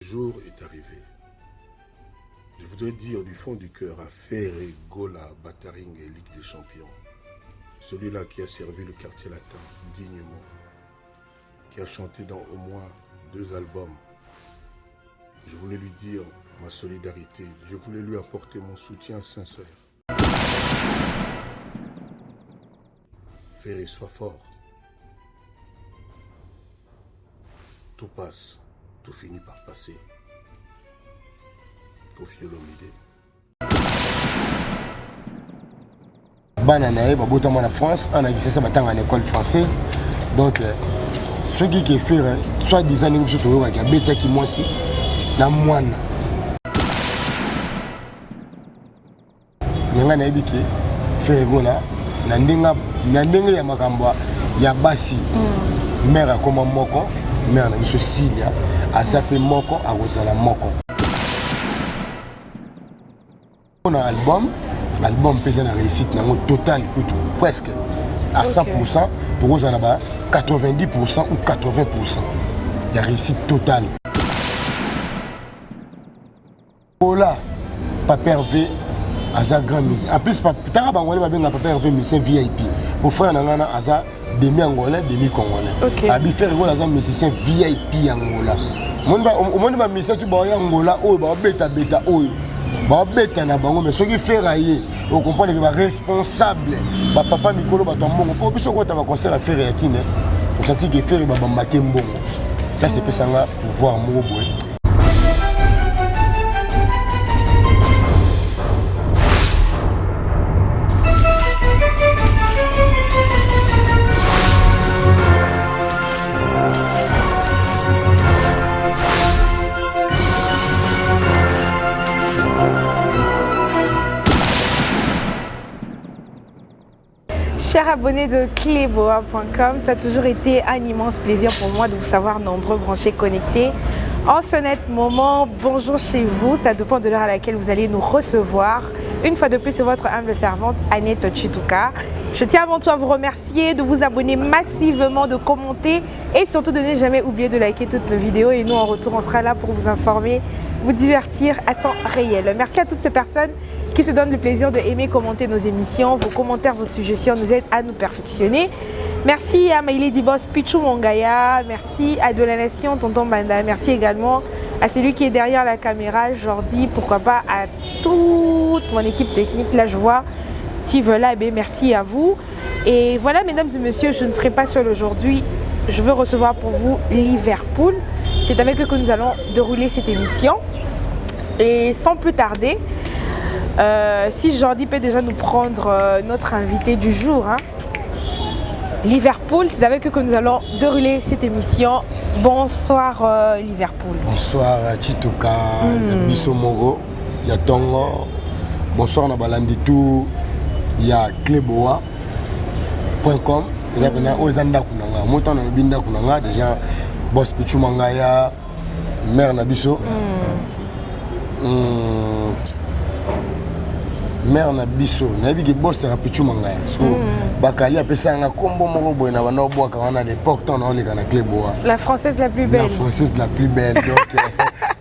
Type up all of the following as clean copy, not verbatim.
Jour est arrivé. Je voudrais dire du fond du cœur à Ferre Gola Bataring et Ligue des Champions, celui-là qui a servi le quartier latin dignement, qui a chanté dans au moins deux albums. Je voulais lui dire ma solidarité, je voulais lui apporter mon soutien sincère. Ferre, sois fort. Tout passe, tout finit par passer. Koffi Olomide. Bana na ye babotama na France, ana Kinshasa batanga na école française. Donc euh, soki ke Ferre soit disant ndenge biso toyokaki abetaki mwasi na mwana Mais ngai nayebi ke Ferre Gola na ndenge na ndenge ya makambo ya basi mm. mère akoma moko mère na biso Cilia aza mpe moko akozala moko na album album mpe eza na réussite nango totale kutu presque à 100% tokozala na ba 90% ou 80% ya réussite totale Ola Papa Hervé aza grand musicien. En plus tanga bangolais babenga Papa Hervé musicien VIP. Pour frère na ngana aza demi angolais, demi congolais. Okay. Abi Ferre Gola aza musicien VIP Angola. Omoni ba musicien tu ba ya Angola oyo ba beta beta oyo. Ba beta na bango mais soki Ferre aye, o comprendre que ba responsable, ba papa mikolo ba mbongo po biso kota ba concert ya Ferre ya Kine. Osati que Ferre ba bambake mbongo. Ça c'est pesanga pouvoir moko boye. Chers abonnés de cleboa.com, ça a toujours été un immense plaisir pour moi de vous savoir nombreux branchés connectés. En ce net moment, bonjour chez vous, ça dépend de l'heure à laquelle vous allez nous recevoir. Une fois de plus, c'est votre humble servante Annette Chituka. Je tiens avant tout à vous remercier de vous abonner massivement, de commenter et surtout de ne jamais oublier de liker toutes nos vidéos. Et nous, en retour, on sera là pour vous informer, vous divertir à temps réel. Merci à toutes ces personnes qui se donnent le plaisir de aimer, commenter nos émissions. Vos commentaires, vos suggestions nous aident à nous perfectionner. Merci à Maïlé Dibos, Pichou Mongaya. Merci à De la Nation, Tonton Banda. Merci également à celui qui est derrière la caméra, Jordi. Pourquoi pas à toute mon équipe technique. Là, je vois Steve Labé. Merci à vous. Et voilà, mesdames et messieurs, je ne serai pas seule aujourd'hui. Je veux recevoir pour vous Liverpool. C'est avec eux que nous allons dérouler cette émission. Et sans plus tarder, euh, si Jordi peut déjà nous prendre euh, notre invité du jour, hein. Liverpool, c'est avec eux que nous allons dérouler cette émission. Bonsoir euh, Liverpool. Bonsoir Chituka, mm. biso moko, ya tongo. Bonsoir na balandi tout ya cleboa.com. Eza pena oyo eza ndako na nga. Moto nalobi ndako na nga déjà boss Pichu Mangaya mère na biso. Mm. Mm. mère na biso nayebi ke boss ya Pichu Mangaya. So mm. bakali apesa nga kombo moko boye na banda obwaka wana à l'époque ntango naoleka na Cleboa. La française la plus belle. La française la plus belle. Donc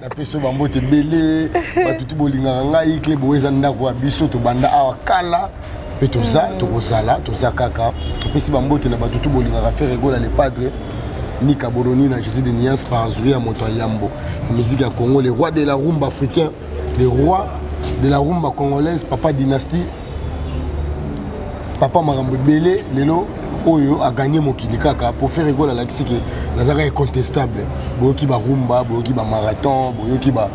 napesi yo bambote ebele bato ti bolingaka ngai Cleboa eza ndako ya biso tobanda awa kala mpe toza mm. tokozala toza kaka topesi bambote na bato tu bolingaka Ferre Gola le padre Nika Boroni na Jésus de Niance par Zuria moto ya yambo ya musique ya Congo le roi de la rumba africain le roi de la rumba congolaise papa dynastie papa makambo ebele lelo oyo aganye mokili kaka po Ferre Gola alakisi ke nazalaka incontestable boyoki barumba boyoki bamarathon boyoki ba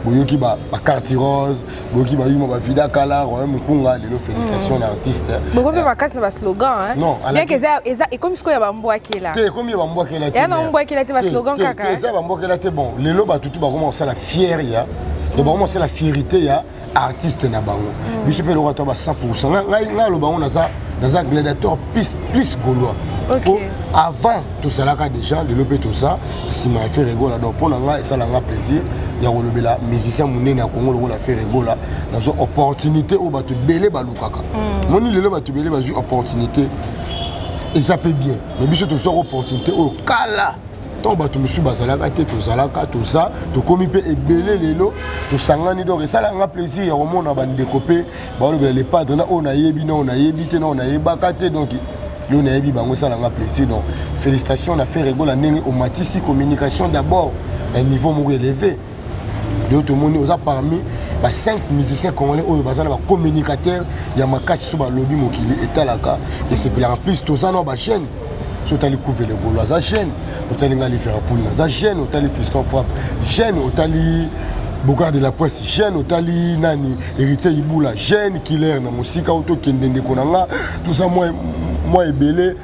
boyoki ba carte rose boyoki bayuma bavida kala royaume mukunga lelo félicitation na artiste bokomi makasi na baslogan non bien que eza eza ekomi sikoyo ya bambwakela te ekomi ya bambwakela te ya na mbwakela te baslogan kaka eza bambwakela te bon lelo bato tu bakoma kosala fier ya donc bakoma kosala fierité ya artiste na bango mm. biso mpe lokola to ba 100 ngai ngai aloba ngo naza naza gladiateur plus plus gaulois okay. avant tozalaka déjà lelo mpe toza nsima ya Ferre Gola donc mpo na ngai esala nga plaisir ya kolobela musicien monene ya Congo lokola Ferre Gola nazwa opportunité oyo bato ebele balukaka mm. moni lelo bato ebele bazwi opportunité eza mpe bien mais biso tozwaka opportunité oyo kala. Ntango bato mosusu bazalaka te, tozalaka, toza, tokomi mpe ebele lelo, tosangani. Donc esalaka plaisir ya komona bandeko mpe balobela Le Padre na oyo nayebi, na oyo nayebi te, na oyo nayebaka te. Donc lelo nayebi bango, esalanga plaisir. Donc félicitation na Ferre Gola, ndenge omatisi communication d'abord na niveau moko élevé. Lelo tomoni oza parmi ba 5 musiciens congolais oyo baza na bacommunicateur ya makasi. So balobi, mokili etalaka, esepelaka. Plus toza na bachaîne. So otali Kuvele Golo, aza jeune. Otali nga Liverpool, naza jeune. Otali Fiston Frappe, jeune. Otali Bocard de la Presse, jeune. Otali nani, Héritier Ibula, jeune killer na mosika oyo. Tokende, ndeko na nga, toza mwa ebele.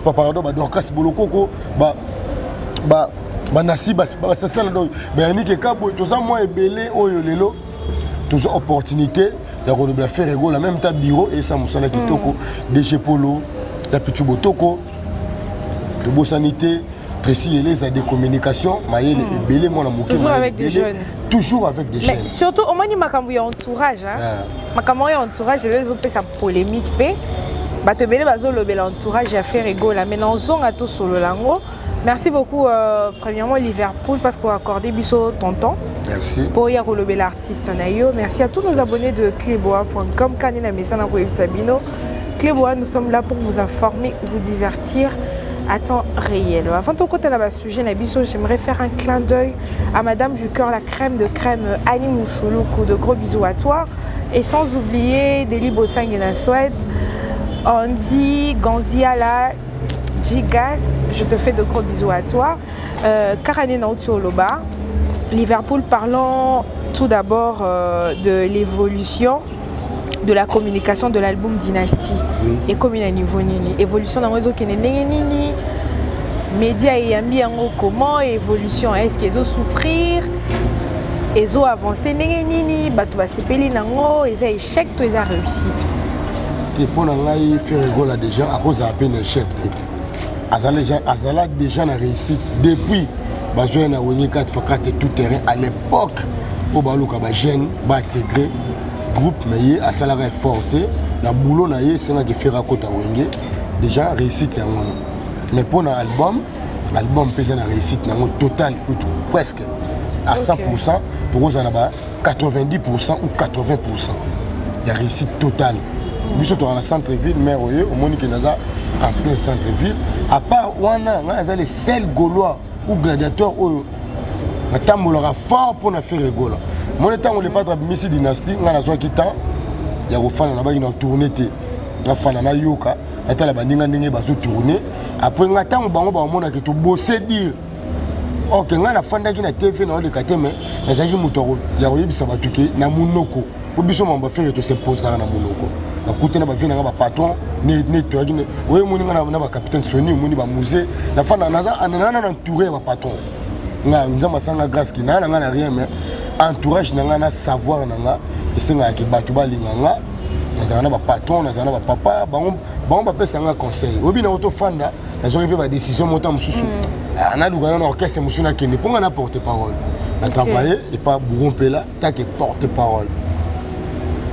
Pardon, badorcas Bolokoko, ba banasi basasala, donc bayaniki ekaboye. Toza mwa ebele oyo lelo tozwa opportunité ya kolobela Ferre Gola. Même ta bureau esa mosala kitoko, DG Polo ya Pichu Botoko, tobosani te Tracy Eleza de communication, mayele ebele, mwana moke. Toujours avec des jeunes. Toujours avec des jeunes. Mais surtout omoni makambo ya entourage, hein? Makambo ya entourage lelo ezopesa polémique mpe bato ebele bazolobela entourage ya Ferre Gola. Mais nazonga, tosolola yango. Merci beaucoup, premièrement Liverpool, parce qu'on a accordé biso ton temps. Merci. Pour ya kolobela artiste na yo. Merci à tous nos abonnés de cleboa.com. Kanina mesana koyebisa bino. Cleboa, nous sommes là pour vous informer, vous divertir à temps réel. Avant de côté là sujet na biso, j'aimerais faire un clin d'œil à Madame du cœur, la crème de crème, Annie Moussouloukou. De gros bisous à toi. Et sans oublier Deli Bossang et la Souhaite, Andy, Ganziala, Gigas, je te fais de gros bisous à toi. Karane Naoutioloba, Liverpool, parlons tout d'abord de l'évolution de la communication de l'album Dynastie. Oui. Et comme il a niveau nini, évolution dans réseau nini, média eyambi yango comment, évolution, est-ce qu'ils ont souffrir, ils ont avancé ndenge nini, bato basepeli nango, eza échec to eza réussite? Te, mpo na ngai, Ferre Gola déjà akozala mpe na échec te. Azala déjà na réussite depuis bazwa ye na Wenge 4 x 4 tout terrain. À l'époque oyo baluka bajeune baintégrer groupe, mais ye asalaka effort te na boulot na ye, esengaki Ferre akota Wenge. Déjà réussite yango wana. Mais mpo na album, album mpe eza na réussite nango totale, kutu presque à 100. Tokozala na ba 90 ou 80 ya réussite totale. Biso toka na centre ville mare oyo omoni ke naza en plein centre ville. À part wana, ngai naza le seul Gaulois ou gladiateur oyo natambolaka fort mpo na Ferre Gola. Moni ntango Le Padre abimisi Dynastie, ngai nazwaki temps ya kofanda na baki na tourne te. Nafanda, nayoka, natala baninga ndenge bazotourne. Après ngai, ntango bango baomonaki tobose dire, ok, ngai nafandaki na TV, naoleka te, mais nazalaki moto ya koyebisa bato ke na monoko, po biso mambo affaire tosemposaka na monoko. Nakuti na bavie nanga bapatron ne toyaki oyo omoni nga na bacapitaine Soni, omoni bamusée, nafanda, naza na entouré ya bapatron. Nga Nzambe asanga grâce ki naa na nga na rien, mais entourage na nga na savoir na nga esengaka ke bato balinga nga. Nazalaka na bapatron, nazala na bapapa, bango bango bapesa nga conseil. Oyebi nango, tofanda, nazwaki mpe badécision mota mosusu. Naluka nano orchestre mosusu nakende, mpo nga na porte parole. Na travaille epa Bouro Mpela take porte parole,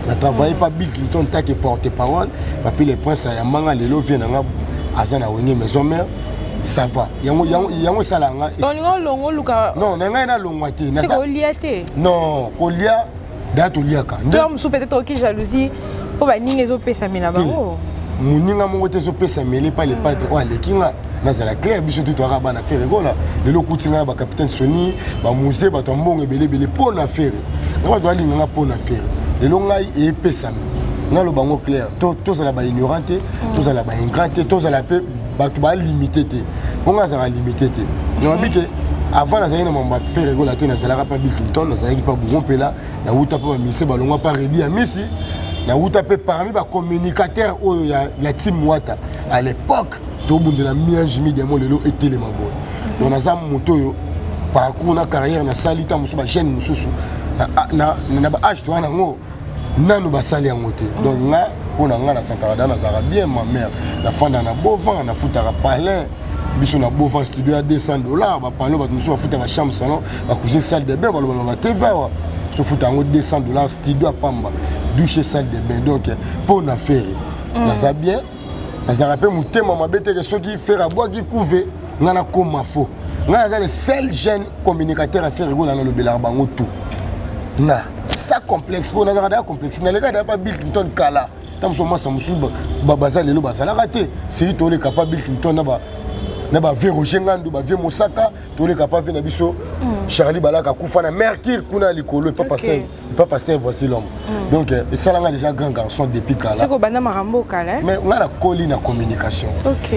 na travaille pa Bill Clinton take porte parole, Papi le Prince ayambanga. Lelo vie na nga aza na Wenge Maison Mère, ça va. Yango yango yango esalaka nga. Olinga olongo oluka? Non, na ngai nalongwa te. Kolia te? Non, kolia daya toliaka. To mosusu peut-être oki jalousie mpo baninga ezopesamela bango. Moninga moko te ezopesamela epa Le Padre oyo aleki nga. Nazala clair, biso te toyaka bana Ferre Gola. Lelo okuti nga na bacapitaine Soni, bamusée, bato ya mbongo ebele ebele mpo na Ferre. Nga bato balinga nga mpo na Ferre. Lelo ngai eyepesami, naloba yango clair, tozala baignorant te, tozala baingrat te, tozala mpe bato balimité te, mpo nga azalaka limité te. Nababi ke avant nazalaki na mambo ya Ferre Gola te, nazalaka mpa Bill Clinton, nazalaki mpa Bouro Mpela, nawuta mpe bamise balongwa mpa Redi ya Misi, nawuta mpe parmi bacommunicateur oyo ya la team Wata à l'époque, tobundela miange mi diamo. Lelo etelema boye. Donc naza moto oyo parcours na carrière nasali, ta mosusu bajeune mosusu na baage toza nango nanu basali yango te. Donc nga, mpo na nga, na Santarada nazalaka bien. Ma mère, nafanda na Bovan, nafutaka palin. Biso na Bovan, studio ya 200 $. Bapano bato mosusu bafuta bachambre, salon, bacuisine, salle de bain, balobaloba batv awa, sofuta yango 200 $, studio ya pamba, douche, salle de bain. Donc mpo na Ferre naza bien. Nazalaka mpe motema mabe teke soki Ferre abwaki couve, nga nakóma fo. Ngai naza le seul jeune communicateur ya Ferre Gola, nalobelaka bango tout na sa complexe, mpo nazalaka daya complexe. Naleka daya pa Bill Clinton kala, ta mosu mwasa mosusu baza lelo bazalaka te. Seri toleka pa Bill Clinton na ba vieux Roger Ngandu, ba vieux Mosaka, toleka pa vieux na biso Charlie Balaka, akufa na Mercure kuna ya likolo, epa pasteur, epa pasteur Voici l'homme. Donc esalanga déjà grand garçon depuis kala. Soki obanda makambo okala. Mais ngai nakoli na communication,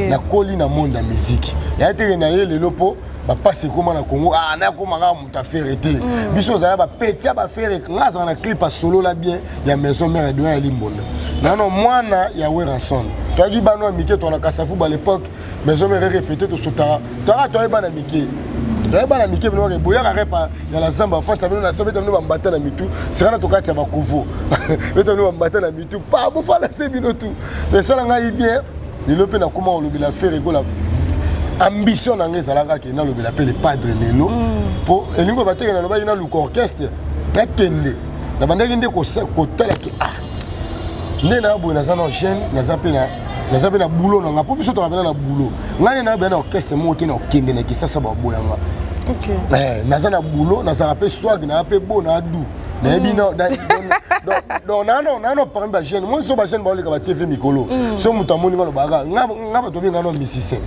nakoli na monde ya musique. Ya teke na ye lelo, mpo bapasi ekóma na Congo, ah, nakóma kaka moto affaire te. Biso ozala bapeti ya bafere. Ngai azala na clip asolola bien ya Maison Mère, Edouard ya Limbonda, nano mwana ya Werrason. Toyaki bano ya mike, toana Kasafu ba l'époque, Maison Mère répété, tosotaka, toyaka, toyebi bana mike, toyebi bana mike. Bino boyaka repa ya la zamba, afantisa bino na se, beta bino bambata na mitu, sika na tokati ya bakovo, beta bino bambata na mitu, pa bofala se bino tu. Esala ngai bien. Lelo mpe nakóma kolobela Ferre Gola. Ambition na ngai ezalaka ke nalobela mpe le padre lelo, mpo elingi bateke. Nalobaki naluka orchestre, nakende, nabandaki nde kotala ke ah, nde na boye, naza na jeune, naza mpe na boulot na nga, mpo biso toka pena na boulot. Ngai nde nayobela na orchestre moko te, na okende na Kisasa, baboyanga. Naza na boulot, nazalaka mpe swag, naa mpe bo naa du nayebi. Donc nano parmi bajeune moi, so bajeune baoleka ba TV mikolo, so moto amoni nga, lobaka nga, bato babenga no musicien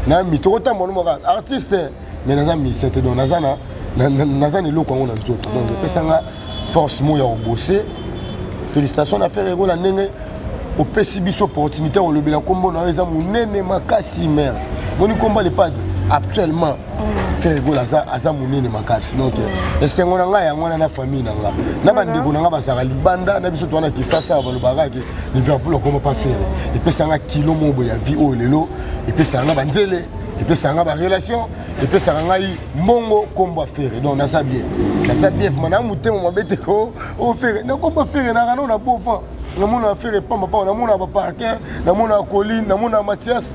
na mi tokotambola moka artiste, mais naza musicien te. Donc naza na eloko yango na nzoto, donc epesanga force moko ya kobose. Félicitation na Ferre Gola, ndenge opesi biso opportunité ya kolobela nkombo na yo, eza monene makasi. Mare moni nkombo le padre actuellement, Ferre Gola aza monene makasi. Donc esengo na ngai yango wana, na famille na nga, na bandeko na nga bazalaka libanda na biso, towana Kisasa, balobaka ke Liverpool okoma pa Ferre. Epesanga kilo moko boye ya vie oyo lelo, epesaka nga banzele, epesaka nga barelation, epesaka ngai mbongo, nkombo ya Ferre. Donc naza bien, naza bien vraiment, na motema mabe te. O Ferre, nakomba Ferre naka nao na bofan, namona Ferre pamba pamba, namona baparker, namona Colline, namona Mathias,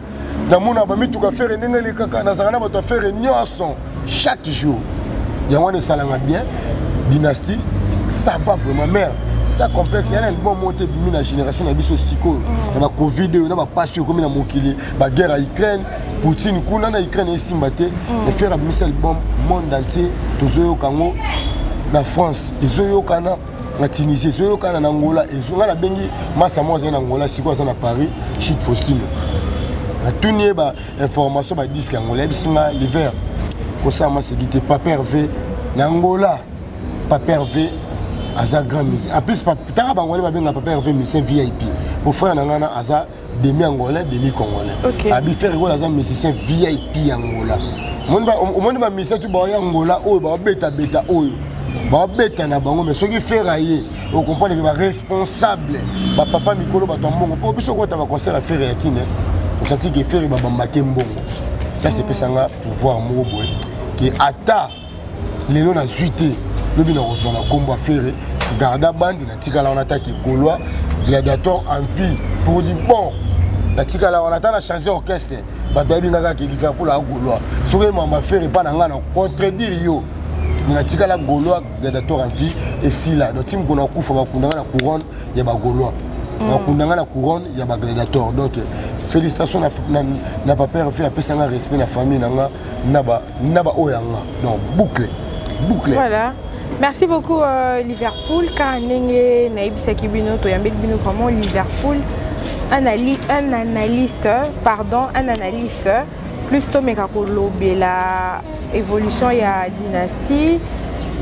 namona bamituka Ferre ndenge elekaka. Nazalaka na bato ya Ferre nyonso chaque jour. Yango wana esalanga bien. Dynastie, ça va vraiment, mare ça complexe. Ya na album moko te ebimi na génération na biso sikoyo, na bacovid oyo, na bapasi oyo ekomi na mokili, baguerre ya Ukraine, Poutine kuna na Ukraine, esimba te. Mais Ferre abimisi album, monde entier tozoyoka yango, na France ezoyokana, na Tunisie ezoyokana, na Angola. Nga nabengi masa mo azali na Angola, sikoyo aza na Paris, Chik Faustino, natuni ye bainformation, badisque Angola. Yebisi nga l'hiver kosala maseki te. Papa Hervé na Angola, Papa Hervé aza grand musicien. En plus, tanga bango babenga Papa Hervé musicien VIP, po frère na ngai na aza demi angolais, demi congolais. Abi Ferre Gola aza musicien VIP ya Angola. Omoni bamusicien tu baoya Angola oyo baobetabeta, oyo baobeta na bango, mais soki Ferre aye, ocomprendre ke baresponsable, bapapa mikolo, bato ya mbongo, mpo biso okota baconcert ya Ferre ya kine, osanti ke Ferre babambake mbongo. Place epesanga pouvoir moko boye ke ata lelo nazwi te, lobi nakozwa na nkombo ya Ferre. Garda bandi natikala wana, ataki Gaulois gladiator en vie pour du bon, natikala wana. Ata na change orchestre, bato bayebi nga kaka Liverpool a Gaulois. Soki mamba Ferre epa na ngai, na contredire yo, natikala Gaulois gladiator en vie, esila. Donc ti mokolo nakufa, bakunda nga na couronne ya bagaulois, bakunda nga na couronne ya bagladiator. Donc félicitation na papa Hervé, apesanga respect na famille na nga, na baoyo ya nga. Donc boucle boucle. Voilà. Merci beaucoup Liverpool. Car ndenge nayebisaki bino, toyambeli bino vraiment Liverpool, un analyste, pardon, un analyste plus. Tomeka kolobela évolution ya dynastie,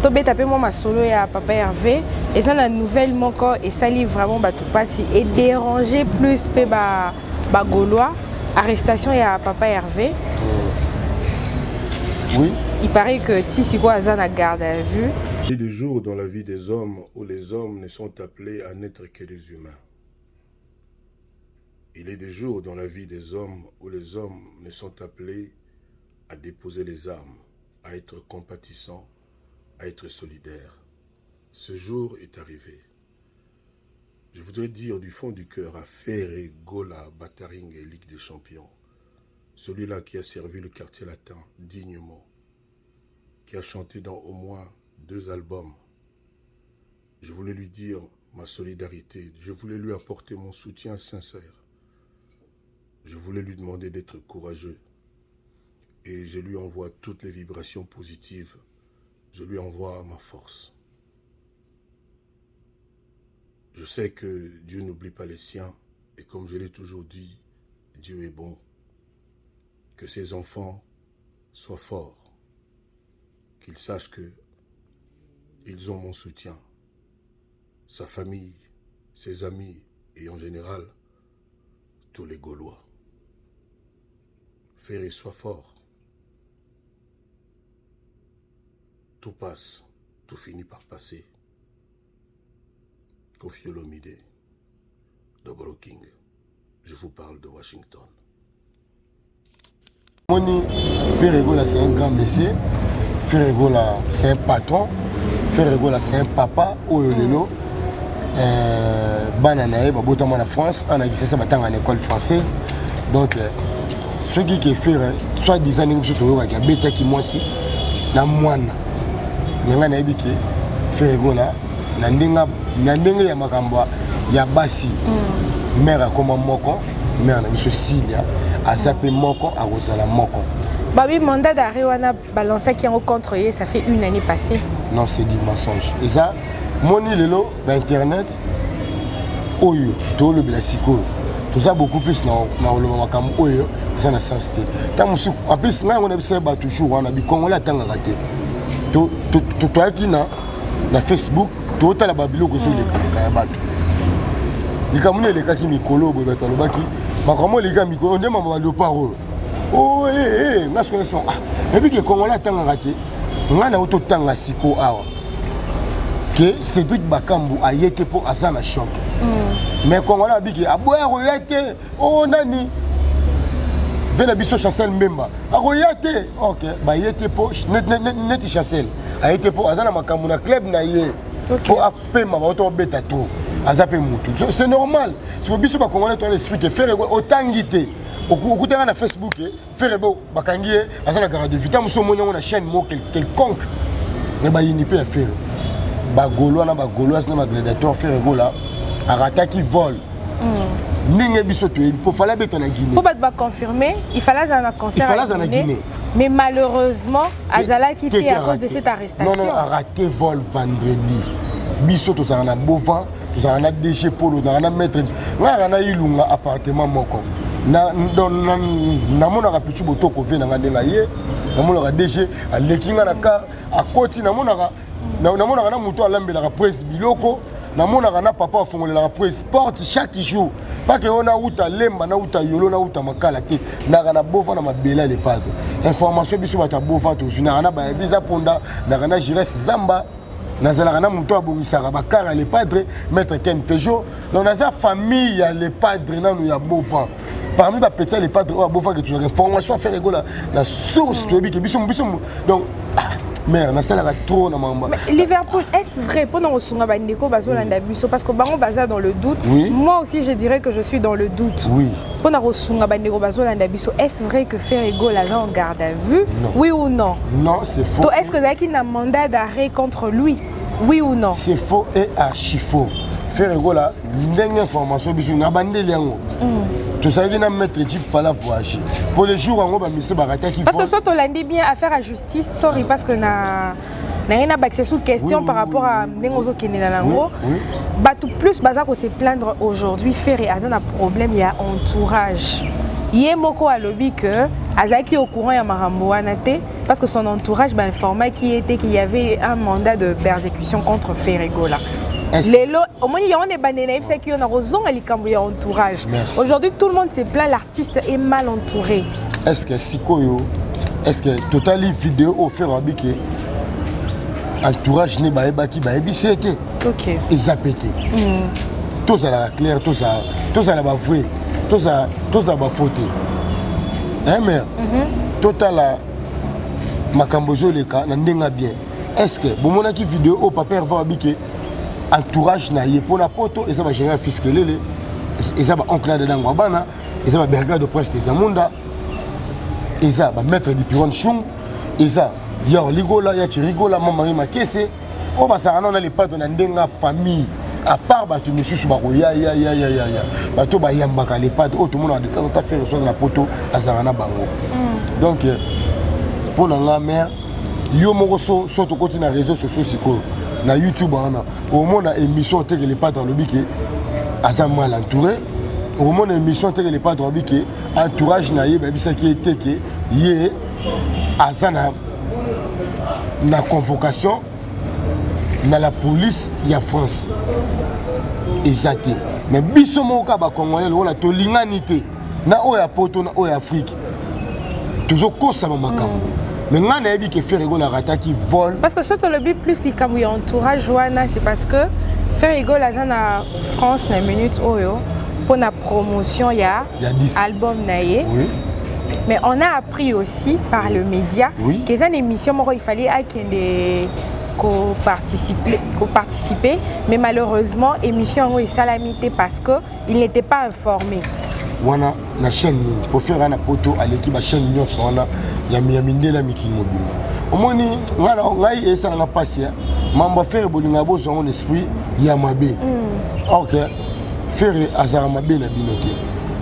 tobeta mpe mwa masolo ya papa Hervé. Eza na nouvelle moko esali vraiment bato mpasi, edéranger plus mpe bagaulois, arrestation ya papa Hervé. Oui. Il paraît que ti sikoyo aza na garde à vue. Il y a des jours dans la vie des hommes où les hommes ne sont appelés à n'être que des humains. Il est des jours dans la vie des hommes où les hommes ne sont appelés à déposer les armes, à être compatissants, à être solidaires. Ce jour est arrivé. Je voudrais dire du fond du cœur à Ferre Gola Bataring et Ligue des Champions, celui-là qui a servi le quartier latin dignement, qui a chanté dans au moins deux albums. Je voulais lui dire ma solidarité, je voulais lui apporter mon soutien sincère. Je voulais lui demander d'être courageux. Et je lui envoie toutes les vibrations positives. Je lui envoie ma force. Je sais que Dieu n'oublie pas les siens. Et comme je l'ai toujours dit, Dieu est bon. Que ses enfants soient forts. Qu'ils sachent que ils ont mon soutien. Sa famille, ses amis et en général, tous les Gaulois. Ferré, sois fort. Tout passe, tout finit par passer. Koffi Olomide, Dobro King, je vous parle de Washington. Moni Ferre Gola c'est un grand monsieur. Ferre Gola c'est un patron. Ferre Gola c'est un papa oyo lelo bana na ye babotama na France, ana Kinshasa batanga na école française. Donc soki ke Ferre soit disant ndenge biso toyokaki abetaki mwasi na mwana na ngai, nayebi ke Ferre Gola na ndenge ya makambo ya basi, mare akoma moko, mare na biso Silia aza mpe moko, akozala moko. Babi mandat d'arrêt wana balansaki yango contre ye, ça fait une année passée. Non, c'est du mensonge. Eza moni lelo bainternet oyo tolobela sikoyo, toza beaucoup plus na koloba makambo oyo eza na sens te. Ntango mosusu, en plus ngai yango na biso yeba toujours wana bikongole atangaka te. Toyaki na Facebook, totala babiloko ezolekaleka ya bato. Likambo nini elekaki mikolo boye? Bato balobaki makambo eleka mikolo nde mama baléopard oyo. Oh, nga sikoyo nasima, ah, nayebi ke Congolais atangaka te. Ngai na totanga siko awa ke Cédric Bakambu aye te mpo aza na choc, mais Congolais abiki aboya koya te. O nani ve na biso Chancel Mbemba akoya te. Ok, baye te mpo neti Chancel aye te mpo aza na makambo na club na ye, fo apema, bauta obeta trop, aza mpe mutu, c'est normal. Siko biso bacongolais toana esprit ke Ferre otangi te, okutanga na Facebook Ferre bo bakangi ye, aza na garde vita mosu, omoni yango na chaîne mo quelconque. Me bayini mpe ya Ferre, bagaulois na bagauloise na bagladiateur, Ferre Gola arataki vol ndenge biso toyebi mpo fallait abeta na Guinée. Mpo bato baconfirme, il fallait azala na concert. Il fallait azala na Guinée. Mais malheureusement azalaki te à cause de cette arrestation. Non, non, araté vol vendredi. Biso tozalaka na Bovan, tozalaka na DG Polo, tozalaka na maître ngai, aka na Ilunga appartement moko. Namonaka Pichu Botoko ve na ngai ndenge aye, namonaka DG aleki ngai na car akoti, namonaka na moto alambelaka presse biloko, namonaka na papa afongolelaka presse porte chaque jour pake oyo. Nauta Lemba, nauta Yolo, nauta Makala te, naka na Bova na mabele ya Lepadre. Information biso bato ya Bova tozwi, naka na Bayavisa Ponda, naka na Gires Zamba, nazalaka na moto abongisaka bacar ya Lepadre, maître Ken Peugeot. Donc naza famille ya Lepadre nanu ya Bova, parmi bapetits ya Lepadre oyo abofaki. Tozwaka information Ferre Gola na source, toyebi ke biso biso. Donc ah, mare nasalaka trop na mamba. Liverpool, est-ce vrai, mpona kosunga bandeko bazolanda biso, parce que bango baza dans le doute? Oui. Moi aussi je dirais que je suis dans le doute. Oui. Mpona kosunga bandeko bazolanda biso, est-ce vrai que Ferre Gola aza en garde à vue? Non. Oui ou non? Non, c'est faux. To est-ce que ezalaki na mandat d'arrêt contre lui, oui ou non? C'est faux et archi faux. Ferre Gola, ndenge information biso na bandeli yango, tozalaki na maître Jip, fallait voyager pour le jour yango, bamise barataki. Parce que so tolandi bien affaire à justice, sorry, parce que na nangai na bakisa sous question par rapport à ndenge ozokendela nango. Bato plus baza kose plaindre aujourd'hui, Ferre aza na problème ya entourage. Ye moko alobi que azalaki au courant ya makambo wana te, parce que son entourage bainformaki ye te qu'il y avait un mandat de persécution contre Ferre Gola. Lelo omoni yango na ebandeli nayebisaki yo na kozonga likambo ya entourage. Merci. Aujourd'hui tout le monde se plaint, l'artiste est mal entouré. Est ce que sikoyo, est ce que totali vidéo oyo Ferre abi ke entourage ne bayebaki, bayebisi ye te? Eza pe te. Tozalaka clair, tozala bavrai, tozala bafaux te, hein mare. Totala makambo ezoleka na ndenge ya bien. Est ce que bomonaki vidéo oyo papa Herve abi ke entourage na ye mpona poto eza bagénéral Fiskelele, eza baoncle ya Dadango ya bana, eza babergade de prince de Zamunda, eza bamaître du Piron Chung, eza ya Ligola, ya Chirigola, Mamari Makese, oyo bazalaka nano na Lepadre na ndenge ya famille, à part bato misusu bakoya ya ya ya ya ya bato bayambaka Lepadre oyo tomonaka de temps en temps Ferre soki na poto azalaka na bango. Donc Mpo na nga, mare, yo moko so so tokoti na réseau sociaux sikoyo, na YouTube wana, omona émission oteke Le Padre alobi ke aza mal entouré. Okomona émission oteke Le Padre alobi ke entourage na ye bayebisaki ye te ke ye aza na convocation na la police ya France. Eza te, mais biso moko kaka bacongolais, lokola tolingani te na oyo ya Poto na oyo ya Afrique, tozokosama makambo. Mais ngai nayebi ke Ferre Gola arataki vol. Parce que soki tolobi plus likambo ya entourage wana, c'est parce que Ferre Gola aza na France na minute oyo mpona promotion ya Ya disque. Album na ye. Mais on a appris aussi par le média qu'eza na émission moko, il fallait akende koparticiper, mais malheureusement émission yango esalami te parce que il n'était pas informé. Wana na chaîne nini? Po Ferre na Poto aleki bachaîne nyonso wana ya mindele ya mikili mobimba. Omoni, ngai esalanga mpasi ya mambo ya Ferre. Bolinga bozwa yango na esprit ya mabe. Ok, Ferre azalaka mabe na bino te.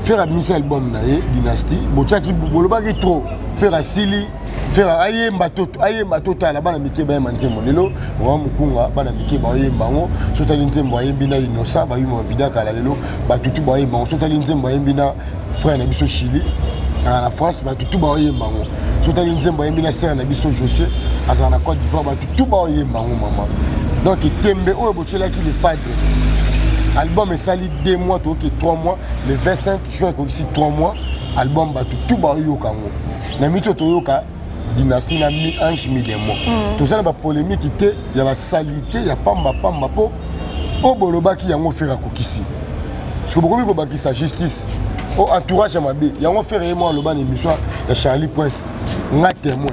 Ferre abimisi album na ye Dynastie, botiaki, bolobaki trop Ferre asili, Ferre ayemba to ayemba, totala bana mike bayemba nzembo. Lelo roi Mokunga, bana mike bayemba yango. So otali nzembo ayembi na Innocent, bayuma vida kala, lelo batutu bayemba yango. So otali nzembo ayembi na frère na biso Chili, azala na France, batutu baoyemba yango. So otali nzembo ayembi na sere na biso Josie, azala na Côte d'Ivoire, batutu baoyemba yango, mama. Donc tembe oyo botielaki Le Padre, album esali 2 mois, toyoki 3 mois, le 25 juin ekokisi 3 mois. Album, bato tu baoyoka yango na miti oyo toyoka Dynastie na mi ange mi démon. Toza na bapolémique te ya basalité ya pambapamba, mpo oyo bolobaki yango Ferre akokisi. Parce que bokomi kobakisa justice o entourage ya mabe. Yango Ferre ye mo aloba na émission ya Charlie Prince, nga témoin,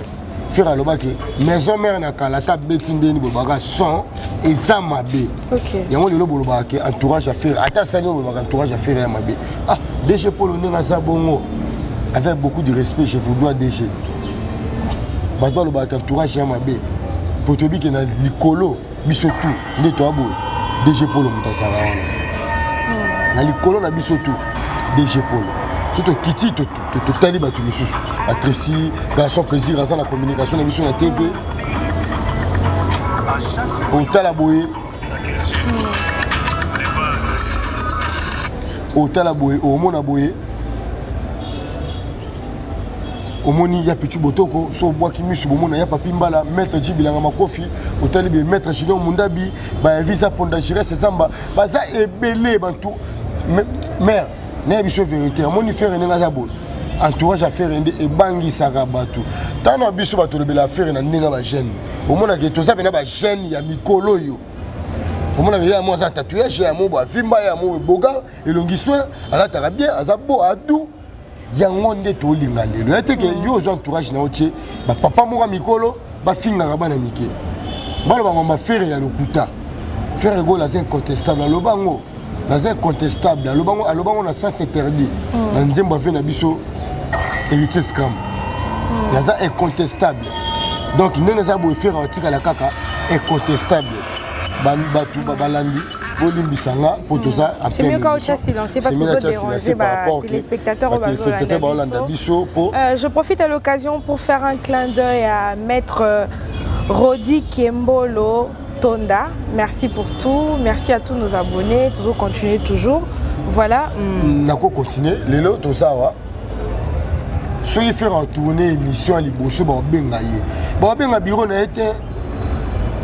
Ferre alobaki Maison Mère na kala, ata beti ndeni bolobaka son eza mabe. Yango lelo bolobaka ke entourage ya Ferre, ata asali oyo, bolobaka entourage ya Ferre ya mabe. Ah, DG Polo, ndenge aza bongo, avec beaucoup de respect je vous dois, DG, bato balobaka entourage ya mabe, po toyebi ke na likolo biso tu nde toya boye. DG Polo moto azalaka wana na likolo na biso tu. DG Polo, so tokiti, totali bato misusu, Atresi Garçon Plaisir aza na communication na biso na TV. Otala boye, otala boye, omona boye, omoni ya Pichu Botoko. So obwaki miso, bomona ya Papi Mbala, maître Jibilanga Makofi. Otali boye, maître Junior Mundabi, bayavisa Ponda, Gires Zamba, baza ebele bantu. Mare, nayebi biso vérité. Omoni Ferre ndenge aza boye, entourage ya Ferre nde ebangisaka bato. Ntango na biso bato olobela Ferre na ndenge ya bajeune, omonake toza mpena bajeune ya mikolo oyo. Omonaka ye yamo aza tatouage, ye yamo bo avimba, ye yamo eboga elongi, soin, alataka bien, aza beau adu. Yango nde tolinga lelo ya teke. Yo ozwa entourage na yo, tie bapapa moko ya mikolo bafingaka bana mike, baloba ngamba Ferre ya lokuta. Ferre Gola aza incontestable, aloba yango, naza incontestable, alobango, alobango na sens interdit na nzembo ave na biso Héritier Scram, naza incontestable. Donc ndenge eza boye, Ferre atikala kaka incontestable. Bato balandi, bolimbisa nga mpo toza en C'est mieux quand on silencieux parce que vous dérangez ba téléspectateurs. Téléspectateurs baolanda biso mpo Je profite à l'occasion pour faire un clin d'œil à maître Rodi Kembolo Tonda. Merci pour tout. Merci à tous nos abonnés. Toujours continuer, toujours. Voilà. Nako continuer. Lelo toza awa, soki Ferre atourne émission ya liboso, baobenga ye, baobenga bureau na ye te,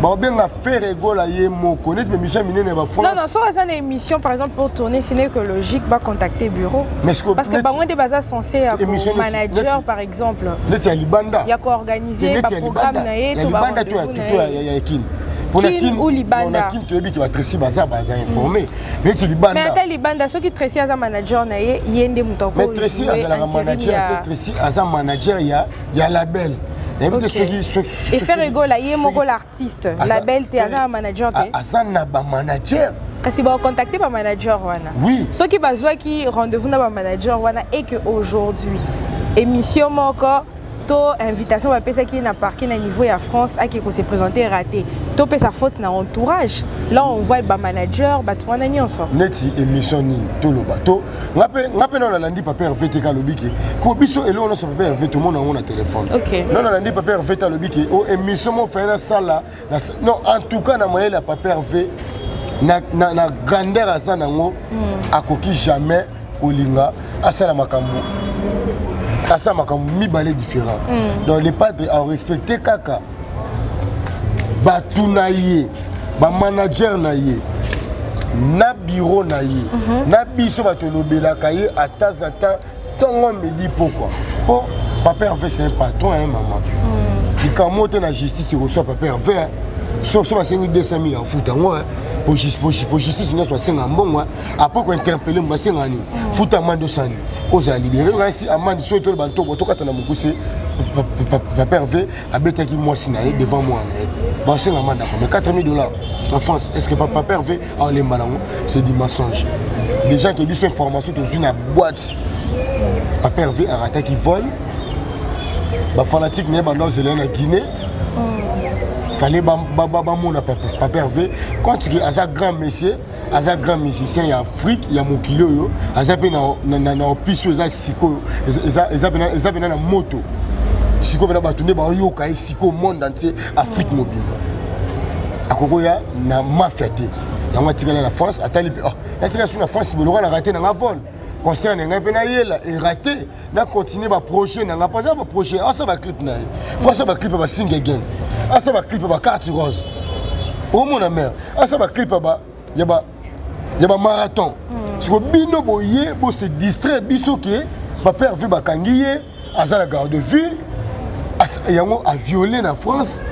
baobenga Ferre Gola ye moko, neti émission ya minene ya Non, bafrance. Non, soit une émission, par exemple, pour tourner, ce n'est que logique, va contacter bureau. Mais est-ce que Parce que bango nde baza censé ya Émission manager, par exemple. Neti ya libanda. Ya koorganiser neti ya baprogramme libanda na ye ya to libanda to ya barendez-vous to na ye. ya Kini. Mpona Kin ou libanda. Na Kini toyebi ke baTracy baza informé. Neti Mais libanda. Ata libanda, soki Tracy aza manager na ye, ye nde moto Mais Tracy azalaka manager te. Tracy aza manager ya label, nayebi te. Soki Et Ferre Gola ye moko l'artiste, label te, aza na manager te. Aza na bamanager. Kasi bakocontacte bamanager wana. Oui. Soki bazwaki rendez-vous na bamanager wana et que aujourd'hui émission moko To invitation bapesaki ye na parquet na niveau ya France, ake ko se présenter, raté. Topesa faute na entourage? Là on voit bamanager, bato wana nyonso. Neti émission nini toloba to nga mpe nano nalandi papa Hervé te, alobi ke po biso eloko nyonso papa Hervé tomona yango na telefone. Non, nalandi papa Hervé te, alobi ke o émission mo faye nasala. Non, en tout cas na mayele ya papa Hervé, na grandeur aza nango, akoki jamais kolinga asala makambo, asala makambo mibale différent. Donc le padre arespecte kaka bato na ye, bamanager na ye, na bureau na ye, na biso bato olobelaka ye ata ata ntongo, midi, pokwa, mpo papa Hervé, c'est un patron, hein, mama. Likambo te na justice ekoswa papa Hervé. So basengi 200 000, afuta yango. Po justice nyonso basenga mbongo. Après kointerpeller mo, basenga nini? Futa amende, osani ozala libéré. Kasi amende soki toloba ntoko, tokata na mokuse, papa Hervé abetaki mwasi na ye devant mwana na ye, basenga amende ako mais 4 000 dollars en France. Est ce que papa Hervé aolemba nango? C'est du mensonge. Déjà ke biso information tozwi na boîte, papa Hervé arataki vol. Bafanatique na ye banda ozela na Guinée, fallait bamona papa Hervé. Quand ke aza grand monsieur, aza grand musicien ya Afrique, ya mokili oyo, aza mpe na opisi oyo eza sikoyo, eza mpena na moto sikoyo, mpena bato nde baoyoka ye sikoyo, monde entier, Afrique mobimba. Akokoya na mafia te. Yango atikali na France, atali mpe natikali su na France, boloko na raté nanga vol, concert na ngai mpe nayela eraté, na continue baprojet na ngai, mpo aza baprojet, asala baclip na ye, fo asala baclip ya baSing Again, asala baclip ya bacarte rose, omona mare, asala baclip ya bamarathon. Siko bino boye bose distraire biso ke papa Hervé bakangi ye, aza na garde vue, yango aviole na France.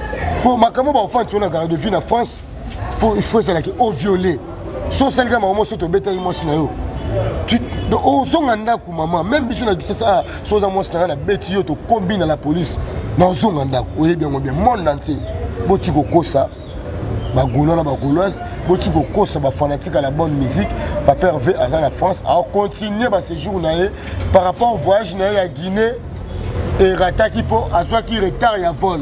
Mpo makambo baofandi na garde vue na France, faut ezalaki oviole. So osalika mama, so tobetaki mwasi na yo, ozonga ndako. Mama, même biso na Kisasa, so oza mwasi na ngai, nabeti yo, tokombi na la police, na ozonga ndako. Oyebi yango bien. Monde entier, boti kokosa bagaulois na bagauloise, boti kokosa bafanatique ya la bonne musique. Papa Hervé aza na France, akocontinue baséjour na ye. Par rapport voyage na ye ya Guinée, erataki mpo azwaki retard ya vol.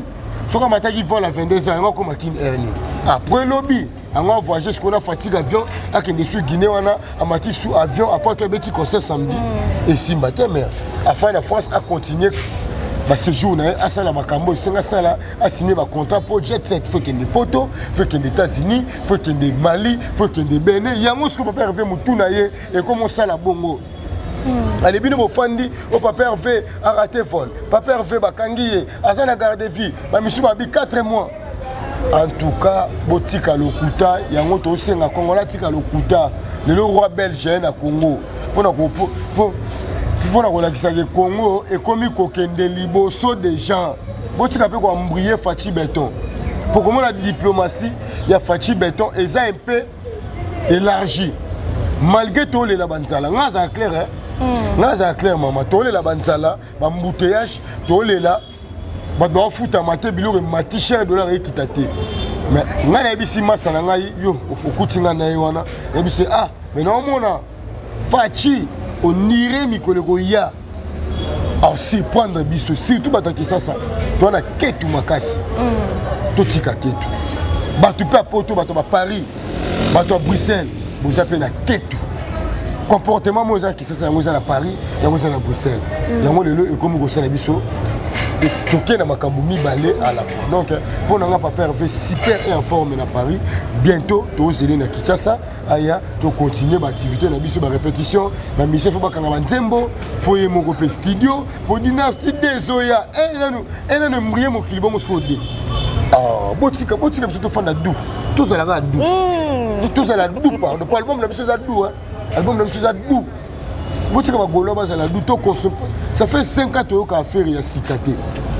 Soki amataki vol à 22 ans, yango akomaki heure nini après lobi? Yango avoyage sikoyo na fatigue, avion akende su Guinée wana, amati su avion après ake abeti concert samedi, esimba te. Mais afai na France, acontinue baséjour na ye, asala makambo esenga asala, asigne bacontrat mpo jet set, fo ekende Poto, fo ekende États-Unis, fo ekende Mali, fo ekende Benin. Yango sikoyo papa Hervé, motu na ye ekomi osala bongo. Ale bino bofandi o papa Hervé araté vol, papa Hervé bakangi ye, aza na garde vie, bamisu babi 4 mois. En tout cas botika lokuta. Yango tosenga Kongola, tika lokuta. Lelo roi belge aye na Congo mpona kolakisaka Congo ekomi kokende liboso des gens. Botika mpe koembrouiller Fatshi Béton, mpo komona diplomatie ya Fatshi Béton eza un peu élargie. Malgré tolela banzala, nga azala clair, nga azala clair, mama, tolela banzala, baembouteillage, tolela bato bafutama te, biloko emati cher, dollar ekita te. Mais ngai nayebisi masa na ngai, yo okuti ngai na ye wana, nayebisi: ah, mais naomona Fatshi onire mikolo ekoya asurprendre biso, surtout bato ya Kisasa. Toza na ketu makasi, totika ketu. Bato mpe ya Poto, bato ya Paris, bato ya Bruxelles, boza mpe na ketu. Comportement mo eza na Kisasa, yango eza na Paris, yango eza na Bruxelles. Yango lelo ekomi kosala biso toke na makambo mibale à la fois. Donc mpo na nga, papa Hervé super et en forme na Paris. Bientôt tozeli na Kinshasa, aya tocontinue baactivité na biso, barépétition, bamission, fo bakanga banzembo, fo ye moko mpe studio po dynastie de ezoya enano embrie mokili bongo. Sikoyo de botika, botika biso tofanda du, tozalaka du, tozala du. Pardon, po album na biso eza du, album na biso eza du. Botika bagaulois bazala du. Toconsomme, ça fait 5 ans toyoka affaire ya sika te,